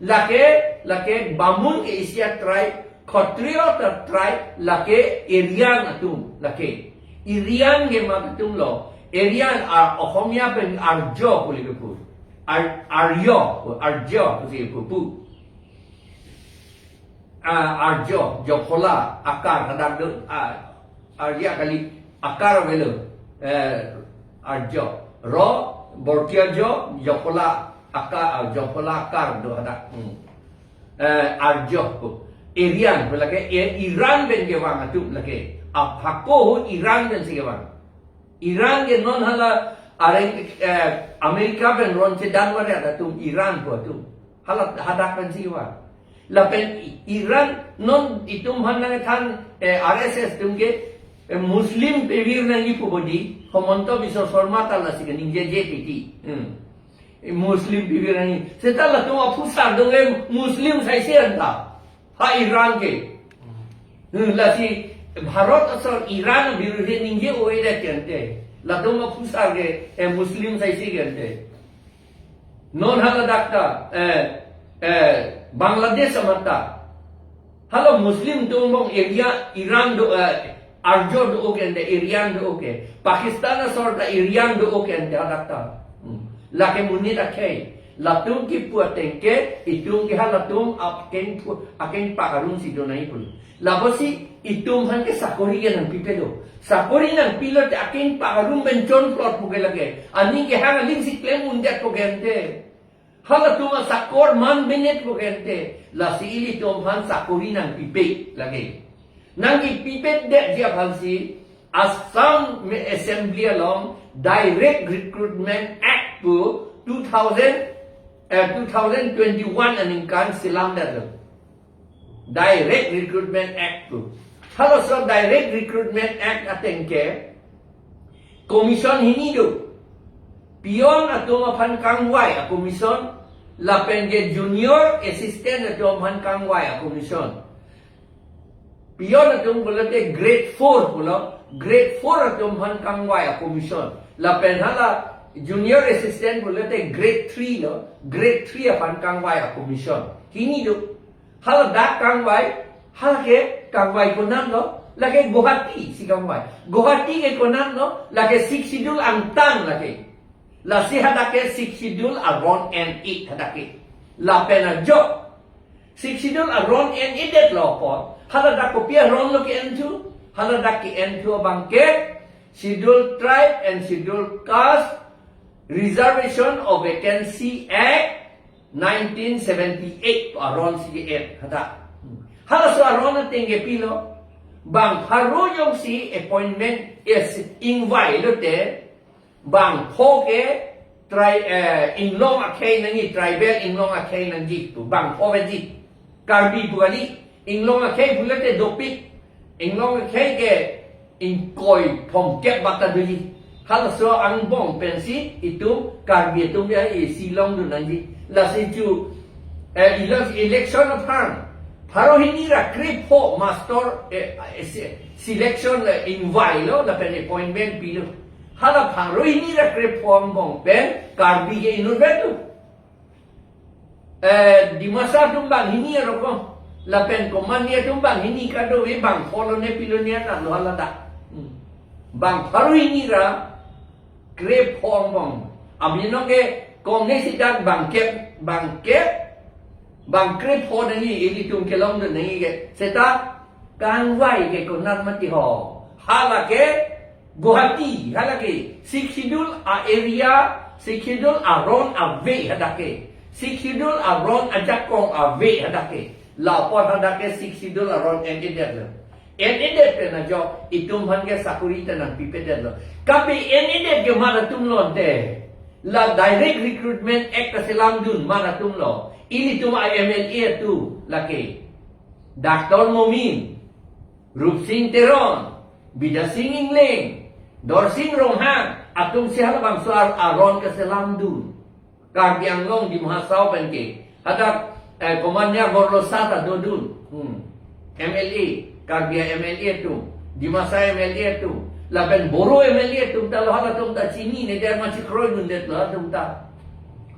Lake, lake Bamun ke isi a-tribe, Khatriya ta tribe, lake Aryan atum, lake. Aryan komat atum lo? Aryan, a, Okhomia pen Arjo pu le pu. Ar-, Aryo, Arjo pusi pu pu. Ah, Arjo, Jophola, akar, kadang do, ah, Arya kali, akar avelo, eh, Arjo. Ro, borkia jo, Jophola, akar, ah, Jophola akar do hadak. Hmm. Eh, Arjo, Aryan, lake, eh, Iran pen kevang atum lake. Aphako hu Iran pensi kevang. Iran ke non hala areng, eh, America pen ron chedan varet atum Iran pu atum. Hala hadak pensi va. Lapen I-, Iran non itum aphan nangthan, eh, R S S atum ke, eh, Muslim pivir nangji pu bodi, Himanta Biswa Sarma ta lasi kaningjeje titi. Hmm. Muslim pipe nangji. Seta latum aphusar dong le Muslim saisi anta. Ha Iran ke. Hmm, lasi Bharat asor Iran birodhi ningje oi det ke ante. Latum aphusar ke, eh, Muslim saisi ke ante. Non hala dak ta, eh, eh, Bangladesh amat ta. Hala Muslim atum angbong Arya, Iran do, eh, Arjo do-o ke ante, Aryan do-o ke. Pakistan asor ta Aryan do-o ke ante hadak ta. Hmm. Lake monit akhei. Latum kipu ateng ke, itum ke halatum akeng pu-, akeng pak arum si do nangji pun. Lapusi itum aphan ke sakori ke nangpipe do. Sakori nangpilo te akeng pak arum pen chonplot pu ke lake. Aning kehang aling si klem un det pu ke ante. Halatum asakor man benet pu ke ante. Lasi ilitum aphan sakori nangpipe lake. Nangkepipe detji aphansi Assam Assembly along Direct Recruitment Act pu two thousand, eh, two thousand twenty-one aningkan selam detlo. Direct Recruitment Act pu. Halaso Direct Recruitment Act ateng ke commission hini do. Peon atum aphan kangvai a-commission, lapen ke junior assistant atum aphan kangvai a-commission. Peon atum pulote grade four pulo, grade four atum aphan kangvai a-commission. Lapen hala junior assistant pulote grade three lo, grade three aphan kangvai a-commission. Hini do. Hala dak kangvai, hala ke kangvai konat lo, lake Guwahati si kangvai. Guwahati ke konat lo, lake Sixth Schedule angtan lake. Lasi hadak ke Sixth Schedule aron en-e hadak ke. Lapen ajo. Sixth Schedule aron en-e detlo apot. Hala dak kopi aron lo ke-enthu. Hala dak ke-enthu abang ke Schedule Tribe and Schedule Caste Reservation of Vacancy Act nineteen seventy-eight aron si ke-en hadak. Halaso aron ateng ke pilo. Bang pharo jongsi appointment, eh, ingvai lote. Bang pho ke tri-, eh, inglong akhei nangji, tribal inglong akhei nangji pu. Bang pho veji. Karbi pu kali, inglong akhei pulote dopik. Inglong akhei ke ingkoi phongkep bata doji. Halaso angbong pensi itum Karbi atum ya isi longdun nangji. Lasi chu, eh, ilo election aphan pharo hini ra krepho master, eh, eh, se-, selection le ingvailo lapen appointment pilo. Hala pharo hini ra krepho angbong pen Karbi ke inutvet do. Eh, Dimasa atum bang hini aroko. Lapen Komani atum bang hini kadokave bang pho lone pi lone anat lo hala dak. Hmm. Bang pharo hini ra krepho angbong. Abinong ke kong ne si dak bang kep, bang kep, bang krepho nangji ilitum kelongdun nangji ke. Seta kangvai ke konat mati ho. Hala ke Guwahati, hala ke Sixth Schedule a-area, Sixth Schedule aron ave hadak ke. Sixth Schedule aron ajakong ave hadak ke. Lapu hadak ke Sixth Schedule aron en-e detlo. En-e det pen ajo, itum aphan ke sakori ta nangpipe detlo. Kapi en-e det ke mat atum lo ante. La Direct Recruitment Act kaselamdun mat atum lo. Ilitum a-M L A atum lake. Doctor Momin, Rupsing Teron, Bidya Sing Engleng, Dorsing Ronghang, atum si halabangso ar-, aron kaselamdun. Karbi Anglong Dima Hasao pen ke. Hadak, eh, Komania Borlosa ta dodun. Hmm. M L A, Karbi M L A atum, Dimasa M L A atum, lapen Boro M L A atum ta lo halatum ta chinine det ma chikroidun detlo atum ta.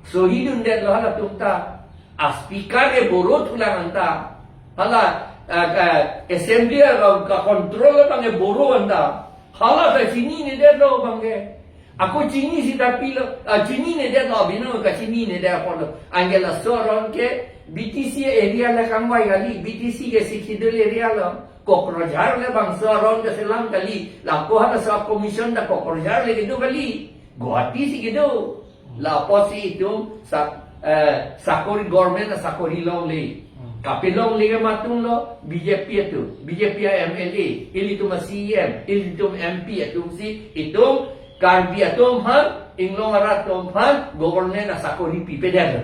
Sohidun detlo halatum ta. A-speaker ke Boro thulang anta. Hala, ah, ah, assembly ka, ka-control abang ke Boro anta. Hala ta chinine detlo abang ke. Ako chini sita pilo, ah, chinine detlo abinong kachinine det apotlo. Anke laso aron ke B T C area le kangvai kali, B T C ke Sixth Schedule area lo. Kokrajhar le bangso aron kaselam kali. Lapu halaso commission ta Kokrajhar le kedo kali. Guwahati si kedo. Lapusi itum sa-, eh, sakori, government asakori longle. Hmm. Kapi longle ke mat atum lo, B J P atum, B J P a-M L A, ilitum a-C E M, ilitum M P atum si, itum Karbi atum aphan, inglong arat atum aphan, government asakori pipe detlo.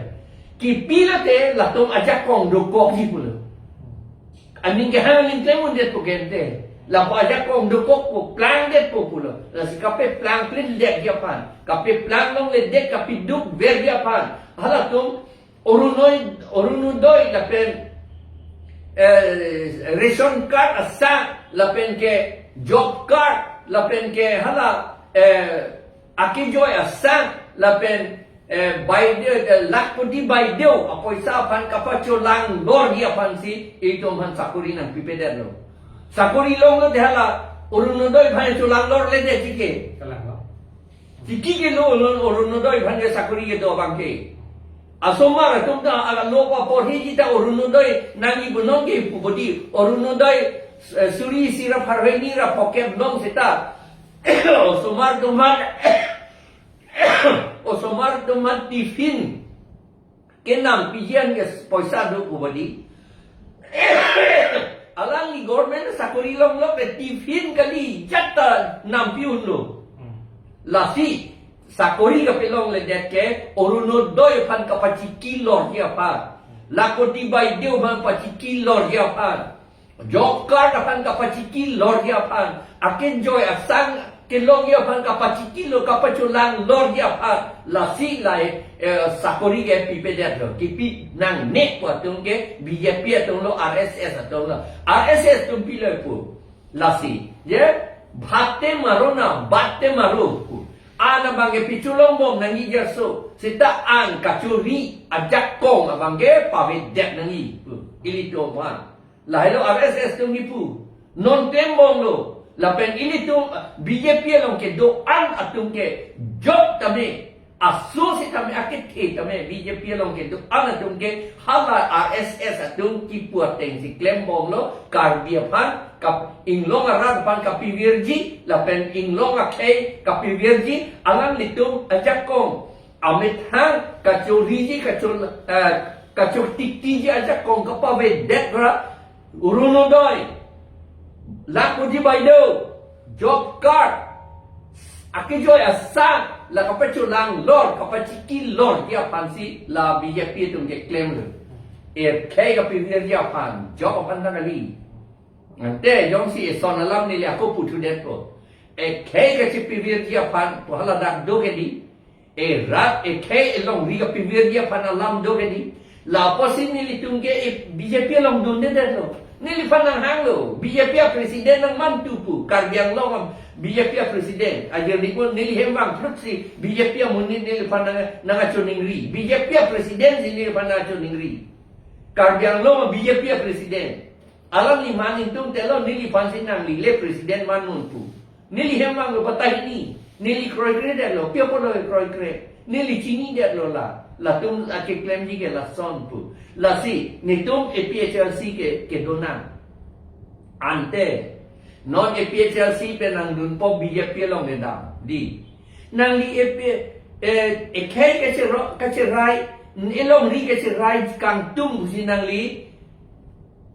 Kipi lote latum ajakong dokokji pulo. Aning kehang aling klem un det pu ke ante. Lapu ajakong dokok pu, plang det pu pulo. Lasi kapeplang plindet ji aphan, kapeplang longledet, kapeduk ver ji aphan, halatum Orunoi-, Orunodoi lapen, eh, ration card asang, lapen ke job card, lapen ke hala, eh, akejoi asang, lapen, eh, baideo, eh, lakhpoti baideo apoisa aphan kapacholang lor ji aphansi itum aphan sakori nangpipedetlo. Sakori longlo te hala Orunodoi aphan cholang lorledet tike. Kalang lo. Tiki ke lo, lo, Orunodoi aphan ke sakori kedo abang ke. Asomar atum ta, aga lo pa porhi ji ta Orunodoi nangji pu non ke pu bodi. Orunodoi, eh, suri isi ra pharo hini ra phokep long seta. Osomar atum aphan, osomar atum aphan tiffin kenam pijian ke poisa do pu bodi. Alangli government sakori longlo ke tiffin kali jat ta nampi unlo. Hmm. Lasi sakori kapelongledet ke Orunodoi aphan kapachiki lor ji aphan, lakhpoti baideo aphan pachiki lor ji aphan, job card aphan kapachiki lor ji aphan, akejoi asang kelong ji aphan kapachiki lor, kapacholang lor ji aphan, lasi lai, eh, sakori ke pipedetlo, kipi nangne pu atum ke B J P atum lo, R S S atum lo, R S S atum pilo pu. Lasi, je, bhat te maro na, bhat te maro pu. An abang ke picholongbom nangji jaso, seta an kachori ajakong abang ke pavedet nangji pu. Ilitum aphan. Lahelo R S S atum kipu. Non klembomlo. Lapen ilitum, ah, B J P along kedo-an atum ke jok tame. Aso si tame, akethe tame, B J P along kedo-an atum ke hala R S S atum kipu atengsi klembomlo. Karbi aphan, kap-, inglong arat aphan kapivirji, lapen inglong akhei kapivirji, alanglitum ajakong amethang kachoriji, kachor-, eh, kachortiktiji ajakong kapavedet ra Orunodoi, lakhpoti baideo, job card, akejoi asang, la kapacholang lor, kapachiki lor ji aphansi la B J P atum ke klemlo. Ekhei kapivirji aphan, job aphan ta kali. Ante jongsi eson alam neli ako puthudetpo. Ekhei kachipivirji aphan, pu hala dak do ke di. Erat ekhei elongri kapivirji aphan alam do ke di. Lapusi nelitum ke e B J P along dundedetlo. Neliphan nanghanglo. B J P a-president nangmantu pu. Karbi Anglong a-B J P a-president. Ajir nikun neli hem vangthrutsi B J P amonit neliphan nang, nangkachoningri. B J P a-president si neliphan nangkachoningri. Karbi Anglong a-B J P a-president. Alangli man ingtungtelo, neliphansi nangli le president man non pu. Neli hem vanglo patahini. Neli kroikredetlo, pi apotlo kroikre. Neli chinidetlo la. Latum akeklemji ke lason pu. Lasi, netum A P H L C ke, kedonang. Ante, non A P H L C pen nangdunpo B J P along kedam. Di. Nangli A P, eh, ekhei kachero-, kacherai, elongri kacherai kangtung pusi nangli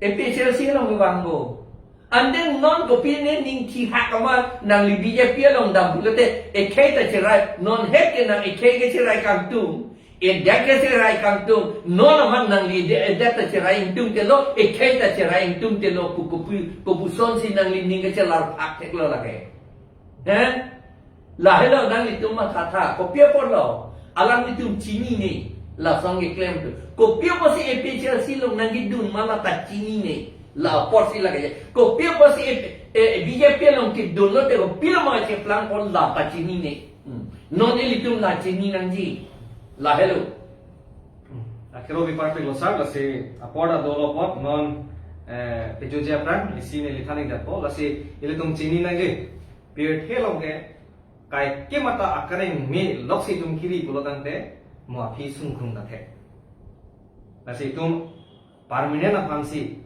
A P H L C along kevangpo. Ante non kopine ning thihak amat nangli B J P along dam pulote ekhei ta cherai, non het ke nang ekhei kecherai kangtung, edet kecherai kangtung, non amat nangli de-, edet ta cherai ingtungtelo, ekhei ta cherai ingtungtelo, ko-, kopu-, kopusonsi nangli ning kachelar phak theklo lake. Eh? Lahelo nanglitum mathatha, kopi apotlo, alanglitum chinine, lason keklem atum. Kopi apotsi A P H L C along nangkedun ma la ta chinine, la apotsi lake. Kopi apotsi, eh, eh, B J P along kedunlote kopilo ma cheplangpo la ta chinine. Hmm. Non ilitum la chini nangji. Lahelo. Hmm. Akhero bi parpik lo sar, lasi apor ta dolo apot, non, eh, pejoji aphrang, isi neli than-ik detpo, lasi ilitum chini nangji. Pirthe along ke, kaike mata akareng me loksi itum kiri pulo tangte, mo aphi sungkrung ta thek. Lasi itum permanent aphansi,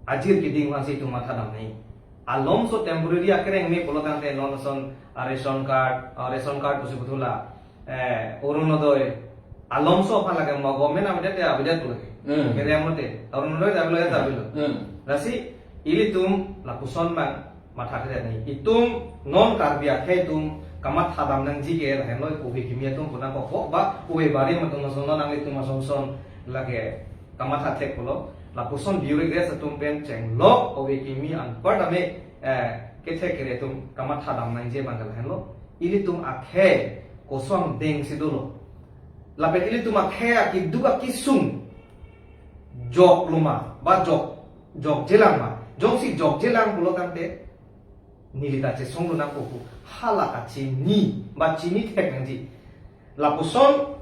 ajir keding aphansi itum matha dam nai. Alomso temporary akareng me pulo tangte non ason, a ration card, a ration card pusi puthula, eh, Orunodoi, alomso aphan lake mo government avedet te avedet pulo ke. Hmm. Kere amote, Orunodoi ta avelo, ta avelo. Hmm. Lasi, ilitum lapuson abang, matha kre nai. Itum non Karbi akhei atum kamatha dam nangji ke lahenlo ove kimi atum pu nangkokok ba ove barim atum ason non nanglitum asonson lake kamatha thek pulo. Lapuson bureaucrats atum pen chenglok ove kimi anpar tame, eh, kethek kere atum kamatha dam nangji abang ke lahenlo. Ilitum akhei koson dengsi dolo. Lapen ilitum akhei akeduk akesung joklo ma, ba jok, jokjelang ma. Jongsi jokjelang pulo tangte, neli ta chesonglo nangpo pu hala kachini, ba chini thek nangji. Lapuson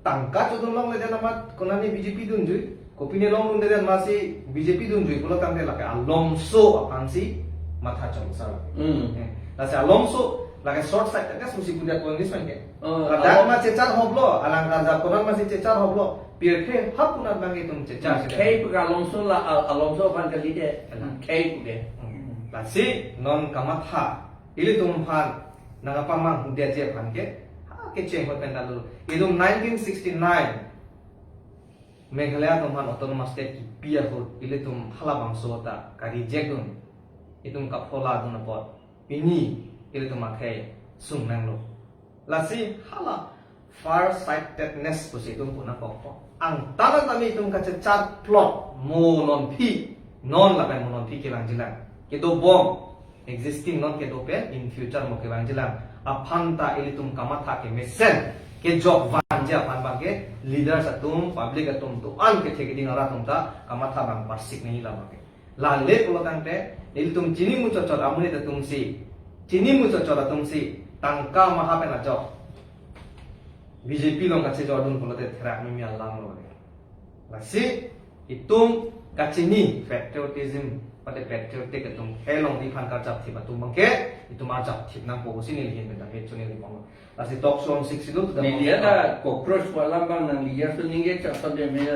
tangka chodun longledet amat konane B J P dunjui, kopine longdunledet amatsi B J P dunjui pulo tangte lake alomso aphansi matha chongsa lake. Hmm. Eh, lasi alomso lake short sighted, kan susi punya Congress man ke. Oh, ladak alom- ma chechar hoplo, alang karja konan masi chechar hoplo, pirthe hap kunat bang itum chechar. Hmm, sida. Khei pu ke alomso la, al-, alomso aphan kalite. Elang. Khei pu ke. Hmm. Lasi non kamatha ilitum aphan nangkapamang hudetji aphan ke, ha, kecheng hot pen ta dolo. Itum nineteen sixty-nine Meghalaya atum aphan autonomous state kipi ahut ilitum halabangso ta ka-reject dun, itum kaphola dun apot pini ilitum akhei sung nanglo. Lasi hala far sightedness pusi itum pu nangkokpo. Angtan tame itum kachechar plot mo nonphi, non lapen mo nonphi kevangjilang, kedobom, existing non kedo pen in future mo kevangjilang aphan ta ilitum kamatha kemesen kejok vanji aphan abang ke leaders atum, public atum, do-an kethe keding arat atum ta kamatha abang parsik nangji la abang ke. Lale pulo tangte ilitum chini muchotchot amonit atumsi, chini muchotchot atumsi tangka maha pen ajok B J P along kachejordun pulote therak mimi alam lo. Lasi itum kachini patriotism, pate patriotic atum, khei along di aphan karjap thip atum abang ke itum arjap thip nangpo pusi neli ahin pen ta he chunil di pong. Lasi talk show six itu sudah media pong. Da cockroach pu alam abang nangli ya suning ke chak sab de me.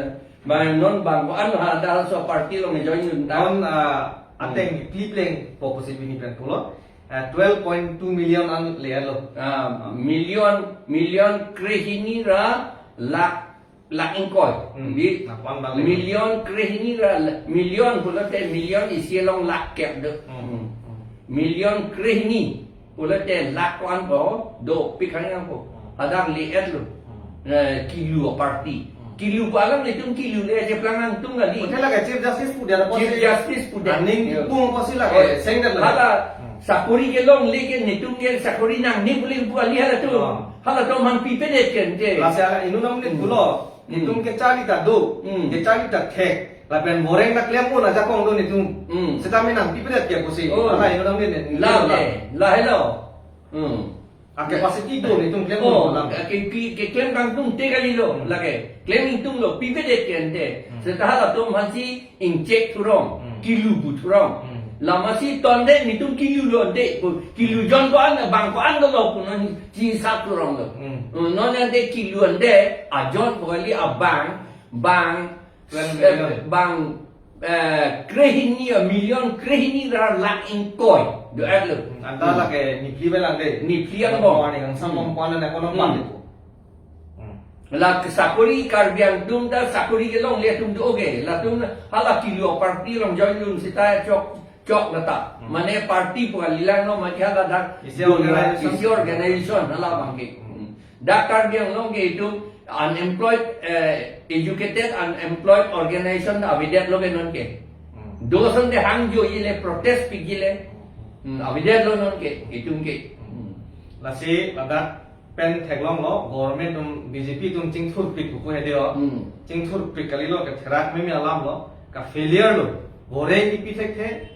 Bang non bang ko-an ha da so party along join dun ta. Non, ah, ateng, hmm, pleng po pusi pini pen pulo. Ah, twelve point two million an le lo. Ah, million, million krehini ra lakh, lakh ingkoi. Hmm. Di, nah, wan bang le. Million krehini ra la-, million pulote million isi along lakh kep do. Hmm. Hmm. Hmm. Million krehini pulote lakh ko-an ko dopik hang ko. Hmm. Hadak le-et lo. Hmm. Eh, kilu aparty. Hmm. Kilu pu alam netum kilu le je plang nangtum kali. Hotel lake Chief Justice pu dia, Chief Justice pu dia. Aning, yo, kipung apotsi lake, oh, sengdet lake. Hala, hmm, sakori kelongle ke netum ke sakori nangne pu le pu kali halatum. Oh. Halatum aphan pipedet ke ante. Lasi hala inut amonit, hmm, pulo. Hmm. Netum kecharli ta do. Hmm. Kecharli ta thek. Lapen boreng ta klem un ajakong do netum. Hmm. Seta me nangpipedet ke pusi. Oh. Hala inut amonit ne. Lahelo. Lahelo. Hmm. A capacity do netum klem, oh, un lam. Ke, ke, ke, keklem kangtung te kalilo. Hmm. Lake klem ingtunglo, pipedet ke ante. Hmm. Seta halatum aphansi ingchek thurong, hmm, kilu pu thurong. Hmm. Lamasi tonde netum kilu lo ante, pu kilu jon ko-an, bang ko-an dolo pu non hisap thurong lo. Hmm. Hmm, non ante kilu ante, ajon ko kali abang, bang, twelve million. Eh, bang, eh, krehini, eh, million krehini ra lakh ingkoi do-et lo. Hmm, anta, hmm, lake nephli belang de. Nephli angbong. Morning, ang samong, hmm, kuan na kono, hmm, pan itu. Hmm. La ke sakori Karbi atum ta sakori kelongle atum do ke. Latum hala kilu aparty along join dun seta chok, chok lata. Hmm. Mane party pu kalilang no, mane hala dak isi organization. Isi organization hala abang ke. Hmm. Dak Karbi Anglong ke itum unemployed, eh, educated unemployed organization avedet lo ke non ke. Hmm. Do ason de hangjoji le, protest piji le. Hmm, avedet lo non ke, itum ke. Hmm. Lasi ladak pen theklonglo, government atum, B J P atum chingthurpik pu pu he dei o. Hmm. Chingthurpik kalilo, ke therak mimi alam lo, ka failure lo. Boreng kipi thekthe,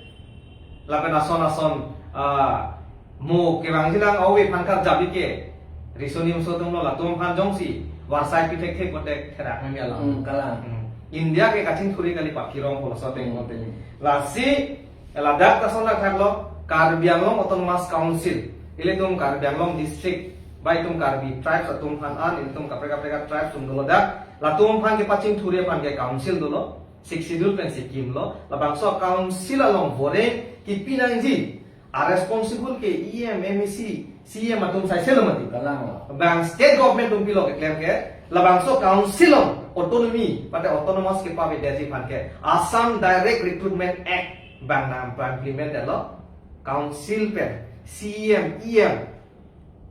lapen ason ason, ah, mo kevangjilang ove aphan karjap ke. Riso nimso atum lo, latum aphan jongsi varsai pi thekthe pote therak mimi alam. Hmm, kalang. Hmm. India ke kachingthur kali, paphirong pulo so teng, hmm, teng. Lasi ladak ta ason thakthak lo, Karbi Anglong Autonomous Council, ilitum Karbi Anglong District, ba itum Karbi tribes atum aphan an, ilitum kaprek kaprek tribes atum dolo dak, latum aphan kepachingthurji aphan ke council dolo, Sixth Schedule pensi kimlo, labangso council along boreng kipi nangji a responsible ke E M, M A C, C E M atum saise lo mati. Kalang lo. Bang state government atum pilo keklem ke, labangso council along autonomy, pate autonomous kepavedetji aphan ke Assam Direct Recruitment Act bang nang implement lo, council pen C E M, E M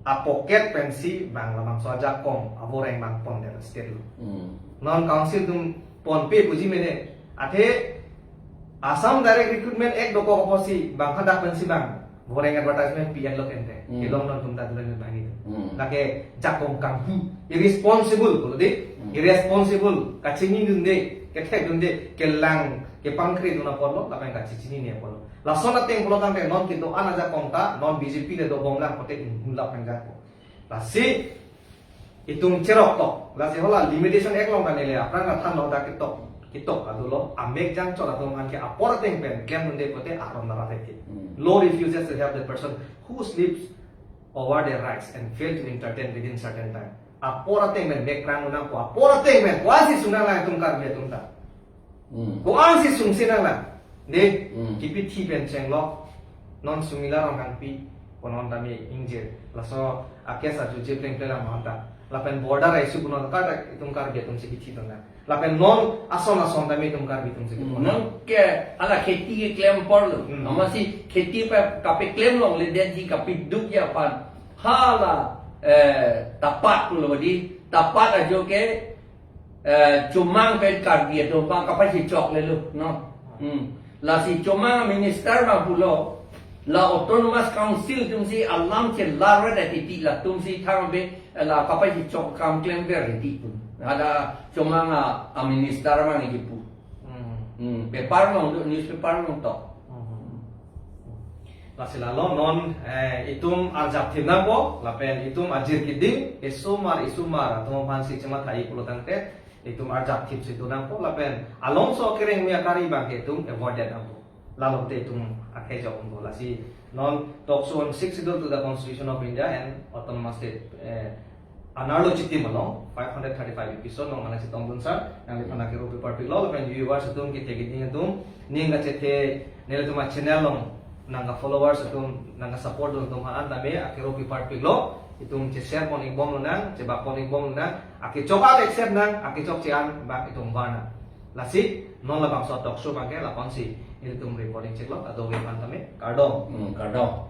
a pocket pensi bang labangso ajakong aboreng bang pondet state lo. Hmm. Non council atum ponpe puji mene, athe Assam Direct Recruitment Act dokok apotsi bang hadak pensi bang Boreng advertisement pi-etlo kente. Hmm. Kelong non tum ta dulang bangni. Hmm. Lake jakong kanghu. Irresponsible pulo dei. Hmm. Irresponsible. Kachinidunde, kethekdunde, kelang, kepangkredun apotlo, lapen kachichinine apotlo. Lason ateng pulo tangte non kedo-an ajakong ta, non B J P le dobomlang pulote inghulap nangjakpo. Lasi, itum cheroktok. Lasi hala Limitation Act along ta neli aphrang athan lo ta ketok, ketok adulo. Amek jangchot atum aphan ke apor ateng pen klemdunde pulote aron nara thek. Hmm. Law refuses to help the person who sleeps over their rights and fail to entertain within certain time. Apor ateng pen mek prang unang ko apor ateng pen ko-ansi sungnanglang itum Karbi atum ta. Hmm. Ko-ansi sungsi nanglang. Dei, Hmm. kipithi pen chenglo. Non Sumila Ronghangpi, ko non tame ingjir. Laso a-case ajutji plengpleng lang non ta. Lapen border a-issue ko non ta itum Karbi atumsi kithi dun nang. Lapen non ason ason tame itum Karbi atumsi kithi dun nang. Non ke hala kheti keklem apor lo. Hmm. Amatsi kheti pa kapeklem longle detji kapidukji aphan. Hala, eh, tapat pulo dei. Tapat ajo ke eh, chomang pen Karbi atum aphan kapachechok lelo, no? Hmm. Lasi chomang minister abang pulo, la Autonomous Council atumsi alam chelar ra titi latumsi thang be, eh, la kapachechok akam klemver titi pu. Ada chomang a, a minister abang kipu. Hmm. Hmm. Paper along do, newspaper along tok. Hmm. Lasi lalo non, eh, itum arjap thip nangpo, lapen itum ajir kiding, isomar, isomar atum aphansi chematha-i pulo tangte, itum arjap thipsi do nangpo, lapen alongso kereng mia kari abang ke itum avoid nangpo. Lalo te itum akhei jok nangpo, lasi non talk show on Sixth Schedule to the Constitution of India and Autonomous State, eh, anerlo chitim along, five hundred thirty-five episode along mane chetongdun sir, nangliphan akero paper piklo, lapen viewers atum, kethekding atum, ning kachethe, nelitum a-channel along, nang ka-followers atum, nang ka-support dun atum aphan tame, akero paper piklo, itum che-share pon ikbom lonang, chebak pon ikbom lonang, akechok ak accept nang, akechok che-an bak itum bar nang. Lasi, non labangso talk show abang ke, lapu-ansi, nelitum reporting chiklo, kadokave aphan tame, kardom. Hmm, kardom.